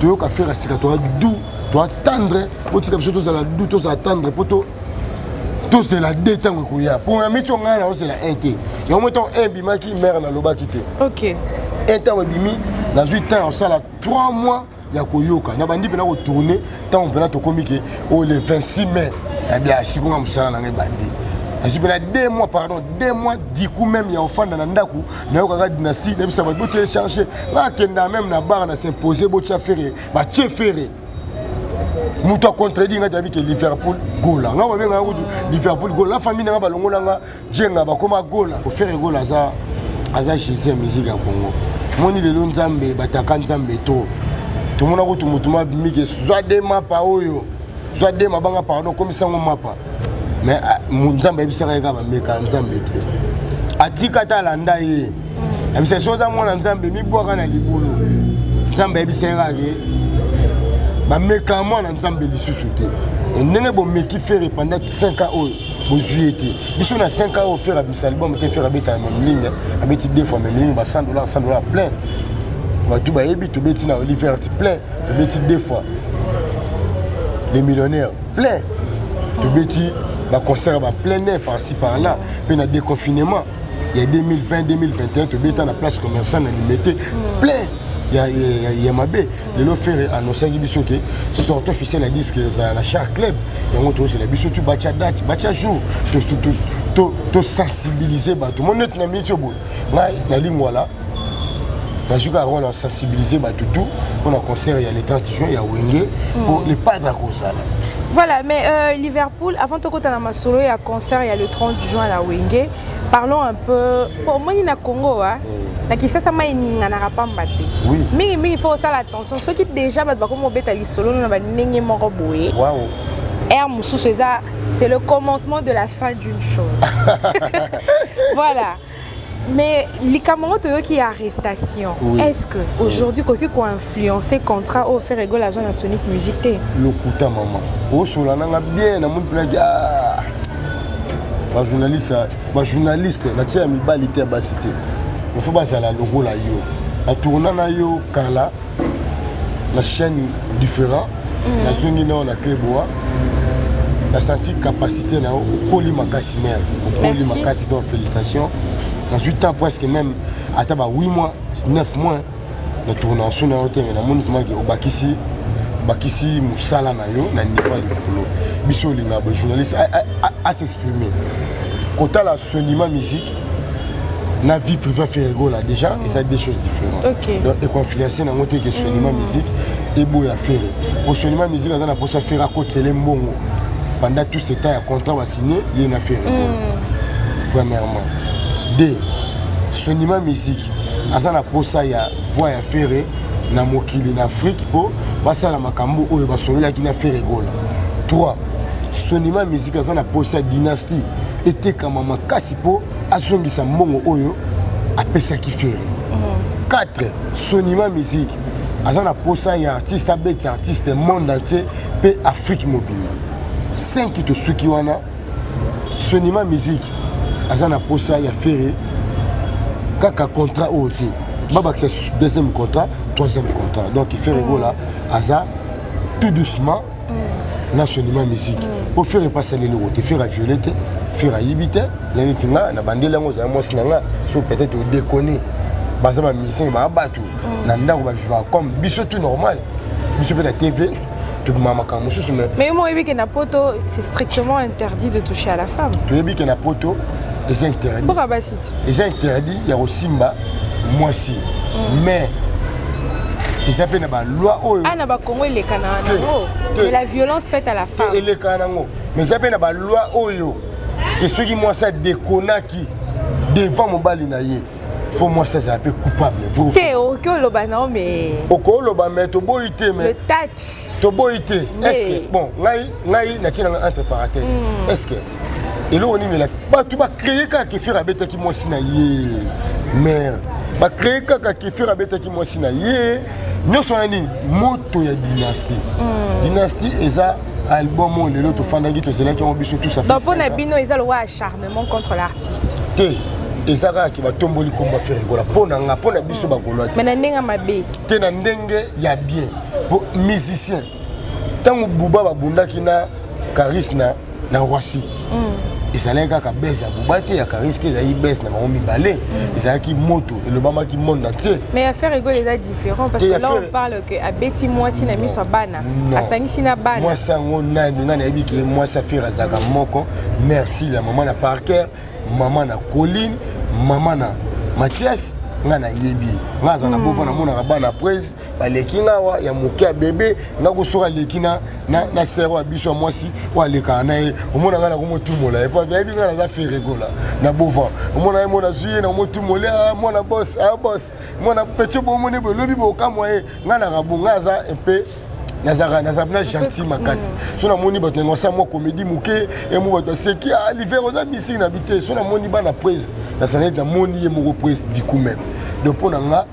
toyoka affaire ya sika. Toa du, toa tendre. Botika biso tozala du, tozala tendre, mpo tozela de ntango ekoya. Mpo na miti ngai naozela un te. Yango mo ntango un ebimaki, mare nalobaki te. Un ntango ebimi, nazwi temps osala 3 mois ya koyoka, na bandi mpena kotourne. Ntango mpena tokomi ke oyo le 26 mai, nabia sikonga mosala na ngai ebandi. Nazwi mpena 2 mois, pardon, 2 mois du coup même ya ofanda na ndako, nayokaka Dynastie, nayebisa bato botélécharge. Nga akendaka même na bar na s'impose, botya Ferre, batie Ferre. Moto acontredit nga tayebi ke Liverpool Gola, nga babengaka kutu Liverpool Gola. La famille nanga balongolanga Jenga, bakoma Gola. Ferre Gola aza Jésus ya musique ya Congo. Moni lelo Nzambe bataka Nzambe to tomona kutu motu mabimike, zwa de mapa oyo, zwa de mabanga, pardon, komisango mapa. Mais Nzambe ayebisaka ye kaka bameka Nzambe te, atika ata alanda ye. Ayebisa so oza mwana Nzambe, mibwaka na libulu. Nzambe ayebisa ye kaka ke bameka mwana Nzambe lisusu te. Ndenge bomeki Ferre pendant 5 ans oyo, bozwi ye te. Biso na 5 ans oyo, Ferre abimisa album te. Ferre abeta na même ligne, abeti deux fois même ligne, ba 100 $, 100 $, plein. Bato bayebi, tobeti na Oliver plein, tobeti deux fois Les Millionnaires plein, tobeti baconcert ba plein air par-ci par-là. Mpe na déconfinement ya 2020 2021, tobeta na Place Commerçant na Limete, plein ya mabe. Lelo Ferre annonçaki biso ke sortie officielle ya disque ezala na Shark Club. Yango tozela biso tu batya date, batya jour, tosensibilize bato. Mo neti na miniti oyo boye, ngai nalingwala, nazwi kaka rôle ya sensibiliser bato tout mpona concert ya le 30 juin ya Wenge, mpo le padre akozala. Voilà, mais Liverpool, avant de na masolo ya concert, il y a le 30 juin à Wenge. Parlons un peu. Bon, moi, na Congo, hein. Na Kinshasa mai eninganaka pamba te. Mingi mingi, faut osala attention. Soki déjà bato bakoma obeta lisolo na bandenge moko boye, air mosusu eza, c'est le commencement de la fin d'une chose. Voilà. Mais likambo yango toyoki ya arrestation, est-ce que aujourd'hui koki koinfluencer contrat oyo Ferre Gola azwa na Sonic Music te? Lokuta mama, osola nanga bien. Namoni mpenaki bajournaliste, bajournaliste natia ya mibali te, ya basi te, mofo bazala lokola yo. Natourna na yo kala na chaîne différent, nazongi nao na Cleboa, nasanti capacité na yo, okoli makasi, mare, okoli makasi. Donc félicitation. Nazwi temps presque même ata ba 8 mois, 9 mois na tourna so na yo te, mais namoni vraiment ke obakisi, obakisi mosala na yo na niveau ya likolo. Biso olingaka bajournaliste as'exprimer. Kotala Sonima Musique na vie privée Ferre Gola, déjà eza deux choses différentes. Donc ekoinfluence nango te ke Sonima Musique eboya Ferre, po Sonima Musique aza na mposa Ferre akotele mbongo pendant tout ce temps ya contrat basigné ye na Ferre Gola, premièrement. Deux, Sonima Musique aza na posa ya voix ya Ferre na mokili, na Afrique, mpo basala makambo oyo basololaki na Ferre Gola. 3, Sonima Musique aza na posa ya Dynastie etekama makasi mpo azongisa mbongo oyo apesaki Ferre. 4, Sonima Musique aza na posa ya artiste abetisa artiste monde entier mpe Afrique mobimba. 5, tosuki wana. Sonima Musique aza na posa ya Ferre kaka contrat oyo te, babakisa deuxième contrat, troisième contrat. Donc Ferre Gola aza tout doucement na Sonima Musique, mpo Ferre epasali eloko te. Ferre aviole te, Ferre ayibi te. Ya neti nga na bandeli yango, ozala mwasi na nga, so peut-être odéconne. Baza bamusicien, baa bato na ndako, bavivaka comme biso, tout normal. Biso mpe na TV tobima makambo mosusu, mais Mais moi, oyebi ke na poto, c'est strictement interdit de toucher à la femme. Toyebi ke na poto eza interdit. Mboka basi ti. Eza interdit ya kosimba mwasi, mais eza mpe na baloi oyo Ah, na bakongo eleka na nango. Te. Mais la violence faite à la femme. Elekaka nango, mais eza mpe na baloi oyo ke soki mwasi adekonaki devant mobali na ye, faut mwasi azala mpe coupable, vrai ou faux? Te, okoki oloba nao, mais Okoloba, mais toboyi te, le mais touch. Toboyi te. Est ce que bon, ngai natie nanga entre parenthèse, est ce que eloko nini bato bacréer kaka ke Ferre abetaki mwasi na ye? Mare, bacréer kaka ke Ferre abetaki mwasi na ye. Nyonso wana nini? Moto ya Dynastie. Dynastie eza album oyo lelo tofandaki, tozelaki yango biso tous. Donc mpo na bino eza lokwa acharnement contre l'artiste? Te, eza kaka ke batomboli komba Ferre Gola. Mpo na nga, mpo na biso bagaulois te. Mais na ndenge mabe? Te, na ndenge ya bien. Po musicien, ntango Buba babundaki na Karis na Roissy. Ezalaki kaka bese ya Buba te, ya Karis te, ezalaki bese na bango mibale. Ezalaki moto elobamaki monde entier. Mais affaire Rigole eza différent parce que là on parle que abeti mwasi na miso ya bana, asangisi na bana. Mwasi yango nani? Ngai nayebi ke mwasi affaire azalaka moko. Merci la mama na Parker, mama na Colline, mama na Mathias. Ngai nayebi, ngai aza na bova, namonaka bana prise baleki nga awa ya moke ya bebe. Nga kosoka aleki na sere ya biso ya mwasi oyo alekaka na ye, omona ngai nakomotumola ye po ayebi ngai naza Ferre Gola na bova. Omona ye, mona zwi ye, nakomotumola mwana bos a bos, mwana pecho, bomoni boye lobi bokamwa ye. Ngai naka bo, ngai aza mpe nazalaka nazala na gentil makasi. So namoni bato nango asala mwa comédie moke, emo bato aseki: "Ah, l'hiver oza misiki na bi te." So namoni bana prise, nasala neti namoni ye moko prise du coup même. Donc mpo na nga,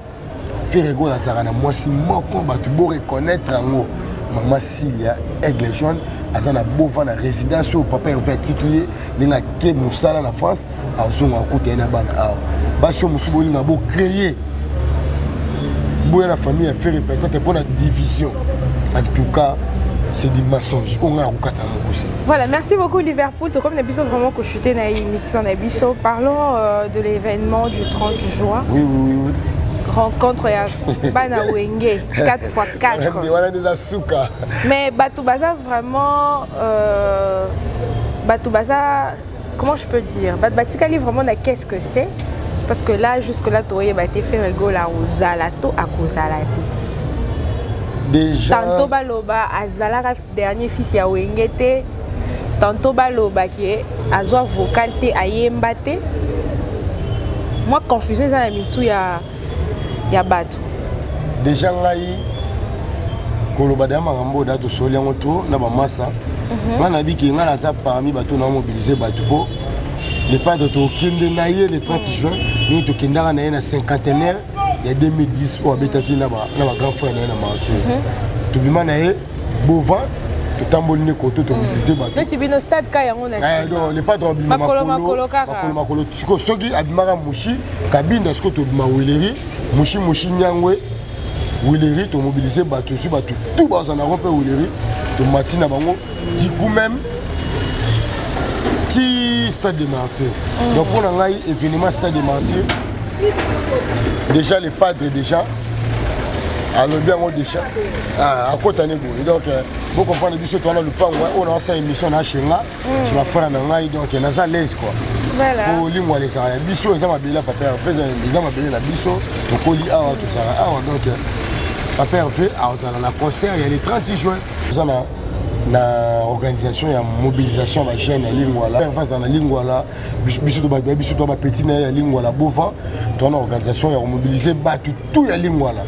Ferre Gola azalaka na mwasi moko, bato bo reconnaître yango, mama Silia Aigle Jaune. Aza na Bova na résidence oyo papa Herve atiki ye ndenge ake mosala na France. Azonga akuta ye na bana awa. Basi oyo mosusu bolinga bocréer boya na famille ya Ferre peut-être mpo na division, en tout cas c'est du mensonge oyo ngai nakokata mokuse. Voilà, merci beaucoup Liverpool. Tout comme na biso vraiment kochuter na émission na biso, parlons de l'événement du 30 juin. Oui. Rencontre ya bana Wenge 4 x 4. Wana nde eza suka. Mais bato baza vraiment bato baza, comment je peux dire, bato batikali vraiment na qu'est-ce que c'est, parce que là, jusque là toyeba te Ferre Gola ozala to akozala te. Déjà Tantôt baloba azalaka dernier fils ya Wenge te, tantôt baloba ke azwa vocal te, ayemba te. Mwa confusion eza na mitu ya bato. Déjà ngai koloba deya makambo oyo da tosoli yango to na bamasa. Ngai nabiki, ngai naza parmi bato na mobiliser bato mpo le padre tokende na ye le 30 juin, ndenge tokendaka na ye na cinquantenaire ya 2010 oyo abetaki na bagrand frère na ye na Martyr. Tobima na ye Bova, totamboli nde koto tomobiliser bato. Neti bino stade ka yango na Donc le padre abima makolo makolo kaka. Makolo makolo. Sikoyo soki abimaka Mushi Kabinda, sikoyo tobima Weleri, Mushi, Mushi Nyangwe, Wileri. Tomobiliser bato, ozwi bato tout bazala na rond mpe Wileri, tomati na bango du coup même ti stade de Martyr. Donc mpo na ngai, événement stade de Martyr, déjà le padre déjà alobi yango déjà, akota ne boye. Donc bocomprendre biso towana lupango oyo naosala émission na shenga chez bafrère na ngai, donc naza l'aise quoi. Po lingwala ezalaka ya biso, eza mabele ya papa Herve, eza mabele na biso, tokoli awa, tozala awa. Donc papa Herve azala na concert ya le 30 juin. Eza na organisation ya mobilisation ya bajeune ya Lingwala. Herve azala na Lingwala, biso biso to bapeti na ye ya Lingwala Bova, toza na organisation ya komobiliser bato tout ya Lingwala.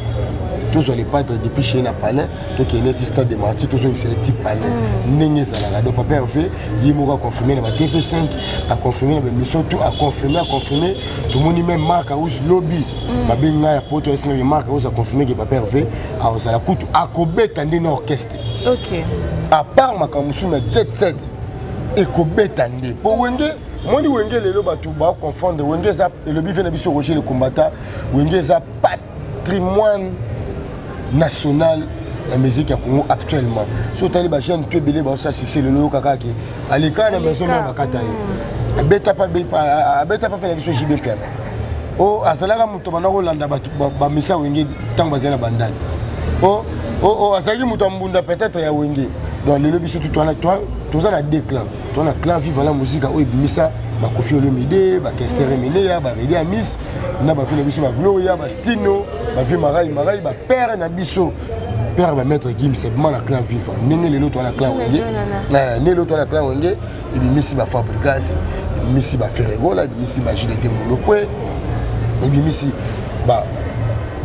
Tozwa le padre depuis chez na palais, tokende ti stade de Martyr, tozongisa ye ti palais ndenge ezalaka. Donc papa Herve ye moko aconfirme na ba TV5, aconfirme na baémission tout, aconfirme, aconfirme. Tomoni même Mark Aus lobi babengi ngai ya poto, esengaki Mark Aus aconfirme ke papa Herve azala kutu akobeta nde na orchestre. À part makambo mosusu na jet set ekobeta nde mpo Wenge. Moni Wenge lelo bato baconfondre Wenge eza elobi ve na biso Roger le Combattant, Wenge eza patrimoine national ya musique ya Congo actuellement. So otali bajeune to ebele baosala succès lelo, oyokaka ke aleka na maison mare, bakata ye, abeta pa fe na biso JB Mpiana o azalaka moto banda kolanda bato bamisa Wenge ntango bazali na bandali o azalaki moto ya mbunda peut-être ya Wenge. Donc lelo biso tu toza na deux clans. Toza na clan Viva la Musique oyo ebimisa baKoffi Olomide, baKester Emeneya, baReddy Amis na bavie na biso baGloria, baStino, bavie Marai Marai, bapère na biso père, bamaître Gims ebima na clan Viva. Ndenge lelo toza na clan Wenge, ndenge lelo toza na clan Wenge ebimisi baFabregas, ebimisi baFerre Gola, ebimisi baJDT Molopwe, ebimisi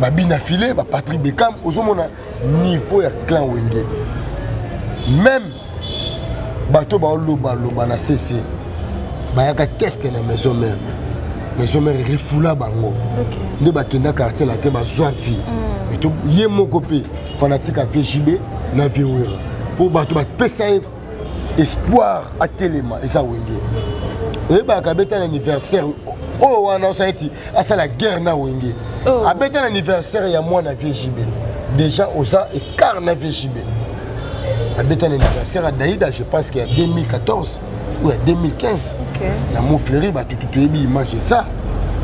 babina file, baPatrick Bekam. Ozomona niveau ya clan Wenge. Même bato baolobaloba na cc bayaka teste na maison mère, maison mère refula bango nde bakenda quartier na te, bazwa vie. Mais ye moko mpe fanatique ya VJB na Viwera, mpo bato bapesa ye espoir atelema, eza Wenge. Oyebaka abeta na anniversaire oyo wana, osala eti asala guerre na Wenge. Abeta na anniversaire ya mwana VJB, déjà oza écart na VJB. Abeta na anniversaire ya Daïda, je pense que ya 2014. Oyo ya 2015 na Montfleury, bato toyebi image eza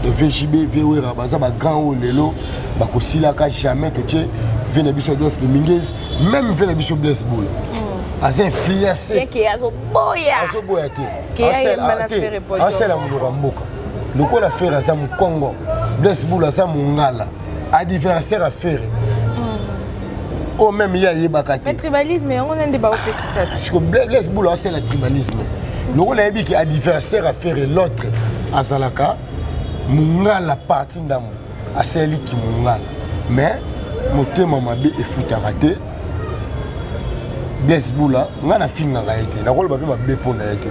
VJB, Vwera, baza bagrand oyo lelo bakosilaka jamais. Totie ve na biso Adolphe Dominguez, même ve na biso Blaise Boul aza influencé. Azoboya. Te, asala monoko ya mboka lokola Ferre aza mokongo, Blaise Boul aza mongala, adversaire ya Ferre oyo même ye ayebaka te. Tribalisme yango nde baopekisa. Parce que Blaise Boul asala tribalisme lokola ayebi ke adversaire ya Ferre, l'autre azalaka mongala, parti ndambo asaleliki mongala, mais motema mabe efutaka te. Blaise Bula, ngai nafingaka ye te, nakoloba mpe mabe mpo na ye te.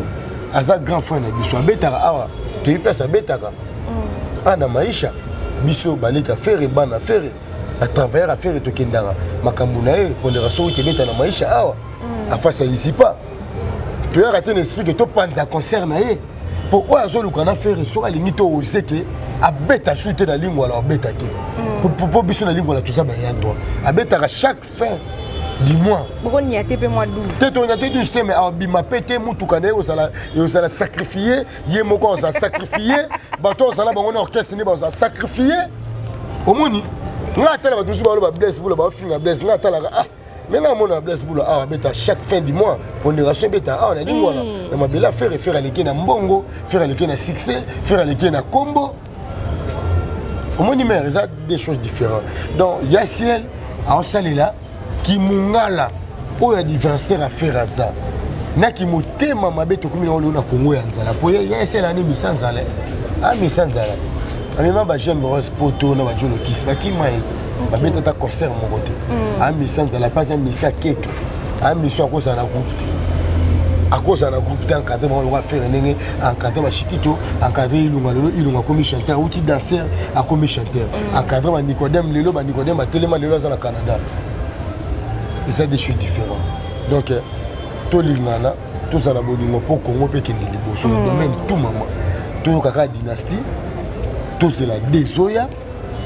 Aza grand frère na biso, abetaka awa, toyebi place abetaka awa na maisha. Biso baleka Ferre, bana Ferre, batravailleur ya Ferre, tokendaka makambo na ye. Pondération oyo tebeta na maisha awa afasi ya Isipa, toyaka te na esprit ke topanza concert na ye, mpo oyo azoluka na Ferre, soki alingi to ose ke abeta su te na Lingwala, abeta te, mpo biso na Lingwala toza bayandwa, abetaka chaque fin du mois. Bokonia te mpe mwa 12. Te, tonya te 12 te, mais abima mpe te. Mutuka na ye ozala sacrifie, ye moko ozala sacrifie, bato ozala bango na orchestre nde bazala sacrifie. Omoni nga atala bato mosusu baloba Blaise Bula, baofinga Blaise, nga atalaka, ah, me nga amona Blaise Bula awa abeta chaque fin du mois, pondération ebeta awa na Lingwala, na mabele ya Ferre. Ferre aleki na mbongo, Ferre aleki na succès, Ferre aleki na kombo. Omoni, mare eza des choses différentes. Donc ya ciel aosalela kimungala oyo adversaire ya Ferre aza naki motema mabe. Tokomi nango lelo na Kongo ya nzala, po ya esela ani misa nzala, amisa nzala, amema bajeune rose poto na bajolokisi bakima ye, babeta ata concert moko te. Amisa nzala mpe aza misa keto, amiso akozala na groupe te, akozala na groupe te, encadre bango lokola Ferre ndenge encadre bashikito, encadre Ilunga. Lelo Ilunga akomi chanteur, auti danser akomi chanteur. Encadre banicodème, lelo banicodème batelema, lelo aza na Canada. Eza des choses différentes. Donc tolingana, tozala bolingo mpo Congo mpe ekende liboso na domaine tout. Mama, toyoka kaka dynastie, tozela dezoya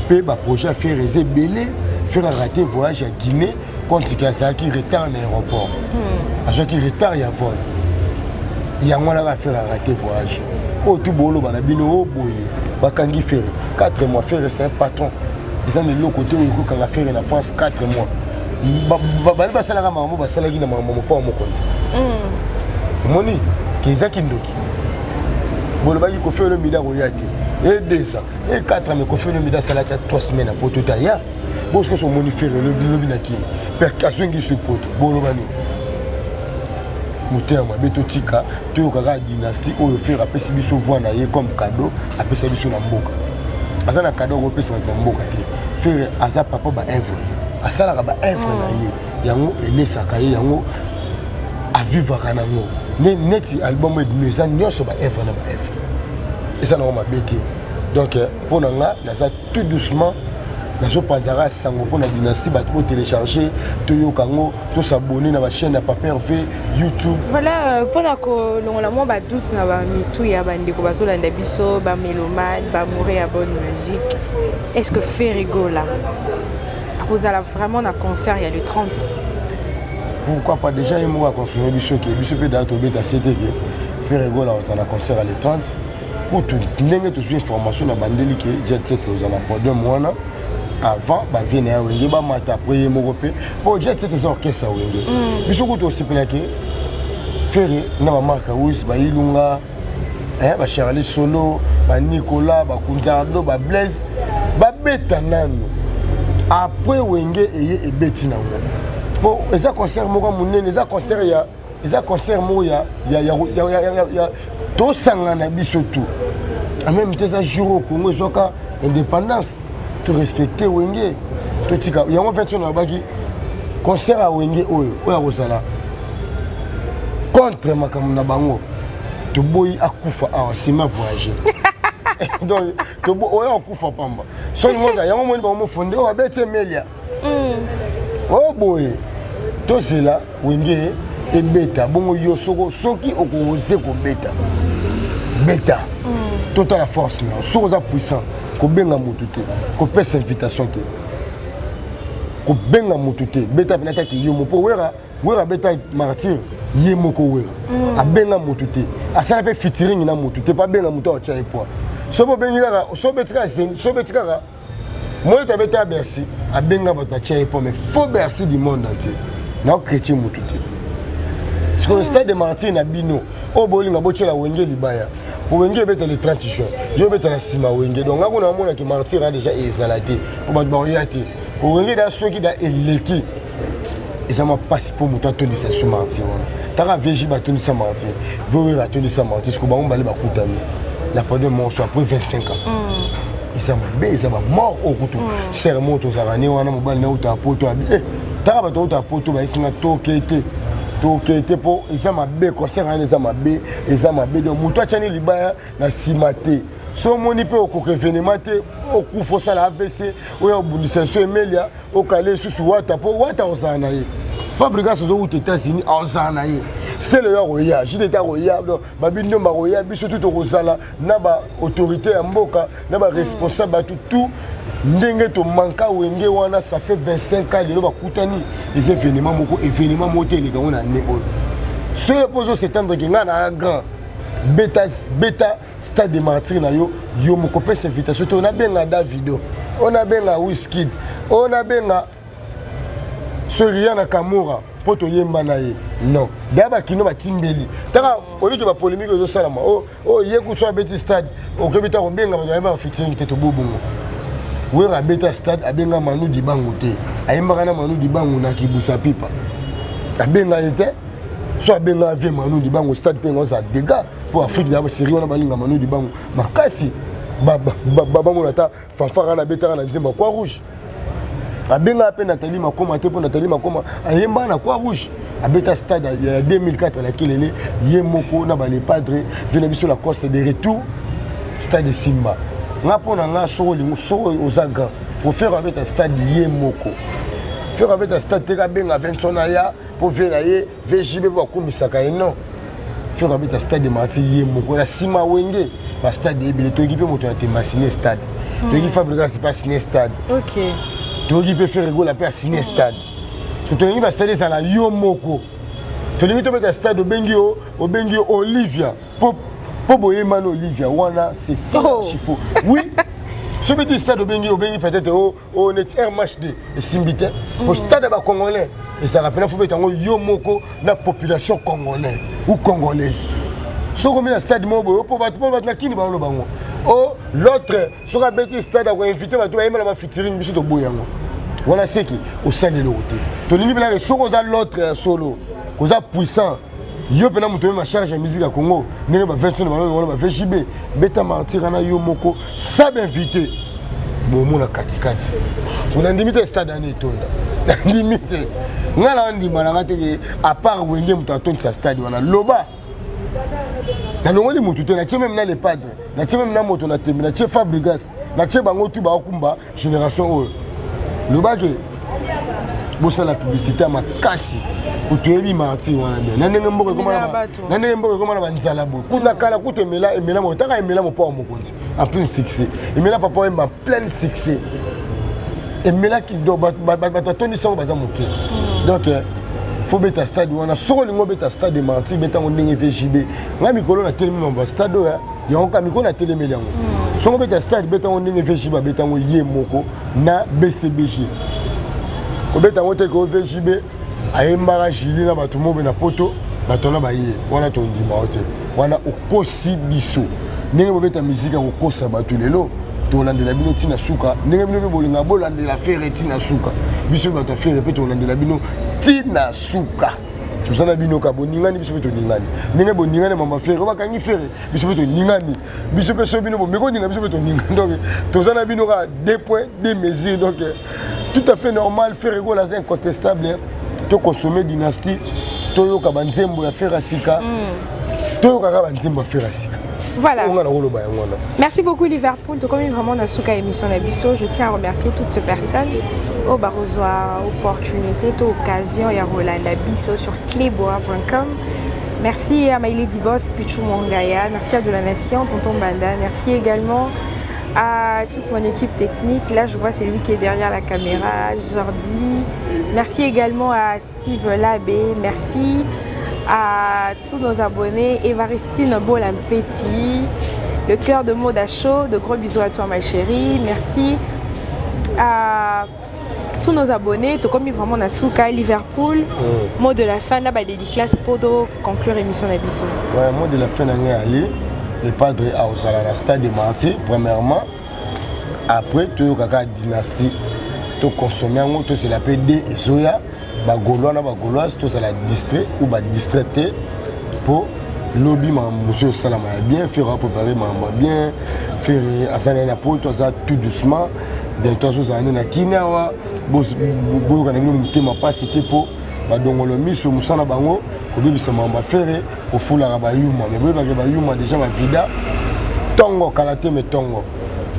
mpe baprojet ya Ferre eza ebele. Ferre araté voyage ya Guinée contre ke azalaki retard na aéroport, azwaki retard ya vol, yango wana kaka Ferre araté voyage. Oyo tu booloba na bino oyo boye, bakangi Ferre 4 mois. Ferre, c'est un patron, eza na eloko te oyo ekokanga Ferre na France 4 mois. Bali basalaka makambo basalaki na makambo mopa wa mokonzi. Omoni ke eza kindoki. Bolobaki Koffi Olomide akoya te e 2 ans e 4 ans, mais Koffi Olomide asala ata 3 semaines na poto ta ya bosoki. Omoni Ferre lobi na Kini mpe azongi so poto, boloba nini? Motema mabe totika, toyoka kaka dynastie oyo Ferre apesi biso voix na ye comme cadeau, apesa biso na mboka. Aza na cadeau akopesa bato na mboka te. Ferre aza papa baœuvre, asalaka baœuvre na ye, yango elesaka ye, yango avivaka nango. Neti album ebimi, eza nyonso baœuvre na baœuvre, eza nango mabe te. Donc mpo na nga, naza tout doucement, nazopanzaka sango mpo na dynastie. Bato botélécharge, toyoka yango, tosabone na bachaîne ya Papa Hervé, YouTube. Voilà, mpona kolongola mwa badoute na bamitu ya bandeko bazolanda biso, bamélomane, baamoureux ya bonne musique, est ce que Ferre Gola akozala vraiment na concert ya le 30? Pourquoi pas? Déjà ye moko aconfirme biso ke biso mpe daa tobeta se te ke Ferre Gola kozala na concert ya le 30. Kutu ndenge tozwi information na bandeli ke Jet Set ozala na podium wana avant bavie na ya Wenge bamata, après ye moko mpe, po Jet Set eza orchestre ya Wenge. Biso kutu osepelaki Ferre na bamark House, bailunga, bacharli solo, banicolas, bakunzardo, bablaise babeta nanu, après Wenge eye ebeti nango, po eza concert moko monene, eza concert ya, eza concert moko ya tosangana biso tout en même temps. Eza jour oyo Congo ezwaka indépendance, torespecte Wenge, totika yango. 21 nalobaki concert ya Wenge oyo oyo akozala contre makambo na bango, toboyi akufa awa nsima voyage. Donc oyo akufa pamba soki moka yango moni bango mofonde oyo abeti emelia oyo boye, tozela Wenge ebeta bongo. Yo soko soki okoze kobeta, beta, totala force na. Soki oza puissant, kobenga motu te, kopesa invitation te, kobenga motu te, beta mpena taki yo mo mpo Wera. Wera abeta Martyr ye moko. Wera abenga motu te, asala mpe featuring na motu te mpo abenga motu aotya ye poids. So bobengi kaka, so obeti kaka, so obeti kaka moi to abeta ya Bercy, abenga bato batya ye poids, mais faux Bercy du monde entier nao chrétien motu te. Sikoyo Stade de Martyr na bino oyo bolinga botyela Wenge libaya, po Wenge ebeta le 30 juin, yo obeta na nsima Wenge. Donc nga kuna amonaki Martyr a déjà ezala te, po bato bakoya te, po Wenge da soki da eleki, eza mwa mpasi mpo moto atondisa su Martyr wana. Taka VJ batondisa Martyr, Vower atondisa Martyr, siko bango bale bakutani na podium moko après 25 ans, eza mabe, eza bamort. Oyo kutu sere moko tozalaka ne wana, mobali na utaka poto abi taka bato utaka poto bayesinga toke te, toke te, mpo eza mabe. Concert wana eza mabe, eza mabe. Donc moto atyani libaya na nsima te. So omoni mpe okoka événement te, okufa, osala AVC, oyo obundisa so Emelia, okale lisusu Wata, mpo Wata ozala na ye. Fabregas ozowuta États-Unis, azala na ye. Sele oyo akoya, JDT akoya, donc babi ndomba akoya, biso tu tokozala na baautorité ya mboka, na baresponsable, bato tout. Ndenge tomanka Wenge wana, ça fait 25 ans, lelo bakutani, eza événement moko, événement moko te eleka ngo na année oyo. Soki mpo ozos'étendre ke ngai na grand beta, beta Stade de Martyr na yo, yo moko opesa invitation te. Onabenga Davido, onabenga Wizkid, onabenga Soria na Kamura mpo toyemba na ye. Non, daya bakino batimbeli taka oyebiki bapolémique ezosalama. Oyo ye kuso abeti stade, okebi ta kobenga bato bayemba bafeaturing te. Tobobongo Wera abeta stade, abenga Manu Dibango te. Ayembaka na Manu Dibango na Kibusa Pipa, abenga ye te. So abenga vie Manu Dibango, stade mpe ngo aza dégâts, mpo Afrique na série wana balinga Manu Dibango makasi. Bamona ata fanfare wana abetaka na nzembo ya Croix Rouge. Abengaka mpe Nathalie Makoma te, mpo Nathalie Makoma ayembaka na Croix Rouge. Abeta stade ya 2004 na Kelele ye moko na balepadre vie na biso Lacoste de retour, stade esimba. Nga mpo na nga, soko olingo, soko oza grand po Ferre abeta stade ye moko, Ferre abeta stade te kabenga Vincent na ya mpo vie na ye VJB mpo bakumisaka ye. Non, Ferre abeta Stade de Martyr ye moko na nsima Wenge, bastade ebele. Toyoki mpe moto na temba asine stade, toyoki Fabregas mpe asine stade, toyoki mpe Ferre Gola mpe asine stade. So tolingi bastade ezala yo moko. Tolingi tobeta stade, obengi yo, obengi yo Olivia mpo boyembani Olivia wana, c'est faux. Faux, oui. So obeti stade, obengi peut-être o neti RMHD, esimbi te, po stade ya bacongolais ezalaka mpena fo beta yango yo moko na population congolais ou congolaise. Soki omi na stade moko boye, po bato, mpo bato na kini baoloba yango o l'autre, soki abeti stade akoinvite bato bayemba na bafeaturing, biso toboyi yango wana. Seki osali eloko te. Tolingi mpenaka soki oza l'autre ya solo, koza puissant, yo mpena moto oyema charge ya musique ya Congo, ndenge ba 25 balolo wana ba VJB, beta Martyr wana yo moko sabe invité bomona katikati. Nandimi te stade wana etonda, nandimi te. Ngai na ndima nanga te ke à part Wenge moto atondisa stade wana. Loba nalongoli motu te, natie même na Le Padre, natie même na moto na tembe, natie Fabregas, natie bango tu baokumba génération oyo. Lobaki bosala publicité ya makasi po toyebi Martyr wana bien. Na ndenge mboka na ndenge mboka ekoma na banzala boye, kuna kala kuta emela emela mo taka emela mopa wa mokonzi en plein succès, emela papa oyemba en plein succès, emelaki. Donc bato atondisi yango baza moke. Donc faut beta stade wana. Soki olingi obeta Stade de Martyr, beta yango ndenge VJB. Ngai mikolo natelemi na bastade oyo yango ka mikolo natelemeli yango. Soki obeta stade, beta yango ndenge VJB abeta yango ye moko na BCBG. Kobeta yango te ko VJB ayembaka Julie na bato mobe na poto, bato wana baye wana, tondima yo te. Wana okosi biso. Ndenge bobeta miziki ya kokosa bato lelo, tolandela bino ntina suka. Ndenge bino mpe bolinga bolandela Ferre ntina suka, biso mpe bato ya Ferre mpe tolandela bino ntina suka. Toza na bino ka boningani, biso mpe toningani. Ndenge boningani mama Ferre oyo bakangi Ferre, biso mpe toningani. Biso mpe so bino bomeki oninga, biso mpe toningani. Donc toza na bino kaka deux points deux mesures. Donc tout à fait normal, Ferre Gola aza incontestable. Tokonsome dynastie, toyoka banzembo ya Ferre ya sika, toyoka kaka banzembo ya Ferre ya sika. Voilà. Onga nakoloba yango wana. Merci beaucoup Liverpool. Tokomi vraiment na suka émission na biso. Je tiens à remercier toutes ces personnes oyo bakozwa opportunité to occasion ya kolanda biso sur cleboa.com. Merci à Maïlé Dibos, Pichou Mongaya, merci à de la Nation, Tonton Banda, merci également à toute mon équipe technique. Là, je vois c'est lui qui est derrière la caméra, Jordi. Merci également à Steve Labbé. Merci à tous nos abonnés, Evaristine Bolampeti, le cœur de Modacho. De gros bisous à toi, ma chérie. Merci à tous nos abonnés. Tokomi vraiment na suka, Liverpool. Mot de la fin, là, bah, dédicace pour conclure émission na biso. Ouais, mot de la fin, na ali le padre aozala na stade de Martyr premièrement. Après toyokaka dynastie, tokonsome yango, tozela mpe de ezoya. Bagaulois na Bagauloise, tozala distrait ou badistrait te, mpo lobi makambo mosusu esalama ya bien. Ferre apréparé makambo ya bien. Ferre aza naye na poto, aza tout doucement. Bientôt azozala nde na kini awa. Boyoka na bino motema mpasi te, mpo badongolo miso, mosala na bango kobebisa makambo ya Ferre, kofulaka bayuma. Me boyebake bayuma déjà bavida ntongo kala te, me ntongo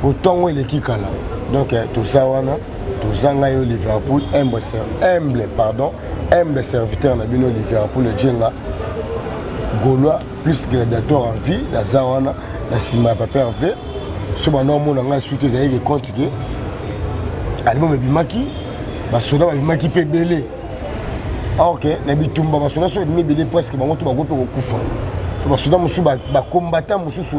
po ntongo eleki kala. Donc toza wana, toza ngai yo Liverpool, humble, humble, pardon, humble serviteur na bino Liverpool Djenga, Gaulois plus gladiateur en vie. Naza wana na nsima ya papa Hervé. So banda omona ngai suite, ezalaki compte ke album ebimaki, basoda babimaki mpe ebele. Or ke na bitumba, basoda so ebimi ebele, presque bango to bango mpe kokufa. So basoda mosusu, bacombattant mosusu,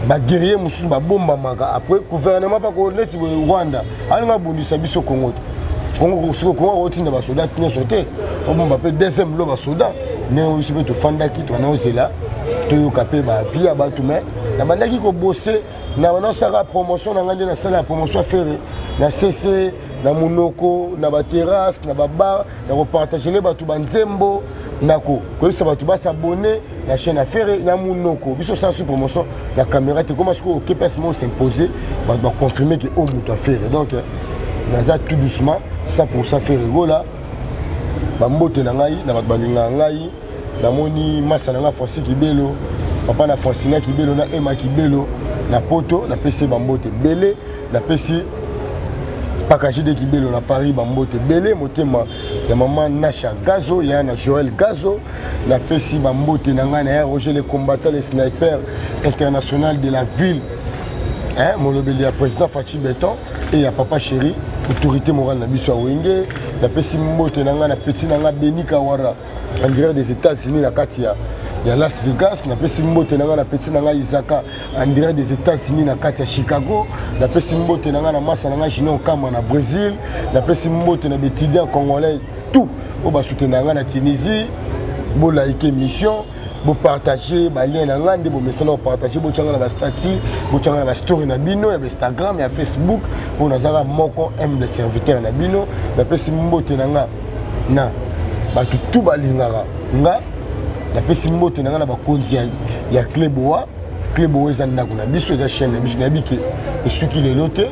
baguerrier mosusu babombamaka. Après gouvernement mpako neti Rwanda alinga abundisa biso Congo te. Congo sikoyo, Congo akotinda basoda nyonso te, fabomba mpe deuxième lo basoda. Ndenge biso mpe tofandaki, tobanda kozela toyoka mpe bavie ya bato. Mais nabandaki kobose na banda osaka promotion na ngai, nde nasala ya promotion a Ferre na cc na monoko, na baterrasse, na babar, na kopartagele bato banzembo, na koyebisa bato basabone na chaîne a Ferre na monoko. Biso osala su promotion na caméra te. Koma sikoyo okepes mo s'impose, bato baconfirme ke o moto a Ferre. Donc naza tout doucement 100 Ferre Gola. Bambote na ngai na bato balingaka ngai. Namoni masa na ngai Francis Kibelo, papa na Francina Kibelo na Ema Kibelo na poto, napesi ye bambote ebele. Napesi Pakage de Kibelo na Paris bambote ebele. Motema ya mama Nasha Gazo, ya na Joel Gazo, napesi bambote na ngai na ya Roger le combattant, le sniper international de la ville, hein, molobeli ya président Faci Beton et ya papa chéri, autorité morale na biso ya Wenge. Napesi mbote na ngai na petit na ngai Beni Kawara en direct des États-Unis na kati ya Las Vegas. Napesi mbote na ngai na petit na ngai Isaka en direct des États-Unis na kati ya Chicago. Napesi mbote na ngai na masa na ngai Junior Kama na Brésil. Napesi mbote na baétudiant congolais tout oyo basoutenaka ngai na Tunisie. Bolike émission, bopartage balien na ngai nde bomesana kopartage, botyanga na bastati, botyanga na bastory na bino ya bainstagram, ya Facebook, mpo nazalaka moko humble serviteur na bino. Napesi mbote na nga na bato tu balingaka nga. Napesi mbote na nga na bakonzi ya Cleboa. Cleboa eza ndako na biso, eza chaîne na biso. Nayebi ke esuki lelo te.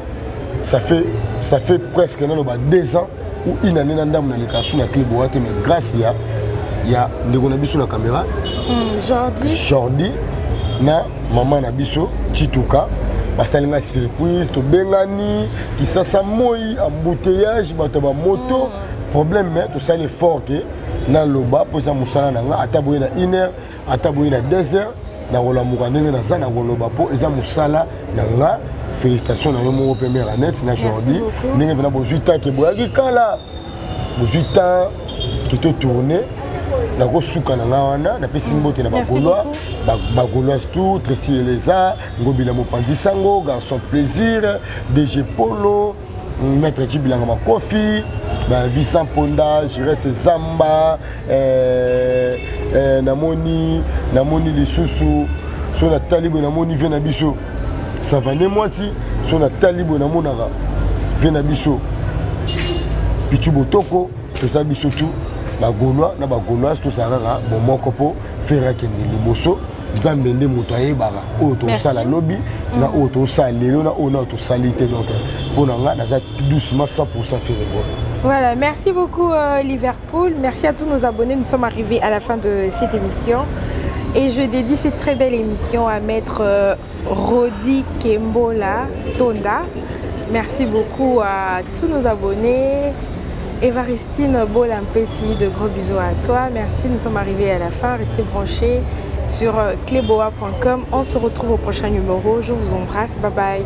Ça fait presque naloba 2 ans ou une année na ndambo naleka su na Cleboa te. Mais grâce ya ndeko na biso na caméra. Jordi. Jordi na mama na biso Chituka basali nga surprise. Tobengani Kisasa, moi embouteillage, bato ya bamoto, problème. Mais tosali effort ke naloba mpo eza mosala na nga. Ata boye na une heure, ata boye na 2 heures, nakolamuka ndenge naza, nakoloba mpo eza mosala na nga. Félicitation na yo moko mpe, mare Anet na Jordi, ndenge mpena bozwi temps ke boyaki kala, bozwi temps ke totourne. Nakosuka na nga wana. Napesi mbote na Bagaulois, Bagauloise tout, Tracy Eleza Ngobila, mopanzi sango, Garçon Plaisir, DG Polo, Maître Jibilanga Makofi, Vincent Ponda, Jires Zamba. Namoni lisusu so natali boye, namoni vie na biso Savane Mwati. So natali boye, namonaka vie na biso Pichu Botoko. Toza biso tu Bagaulois na Bagauloise, tozala kaka bomoko mpo Ferre akende liboso. Nzambe nde moto ayebaka oyo tosala lobi na oyo tosala lelo na oyo na tosali te. Donc mpo na nga, naza doucement 100 Ferre Gola. Voilà, merci beaucoup Liverpool. Merci à tous nos abonnés. Nous sommes arrivés à la fin de cette émission. Et je dédie cette très belle émission à Maître Rodi Kembola Tonda. Merci beaucoup à tous nos abonnés. Evaristine Bolampeti, de gros bisous à toi. Merci, nous sommes arrivés à la fin. Restez branchés. sur cleboa.com. On se retrouve au prochain numéro. Je vous embrasse. Bye bye.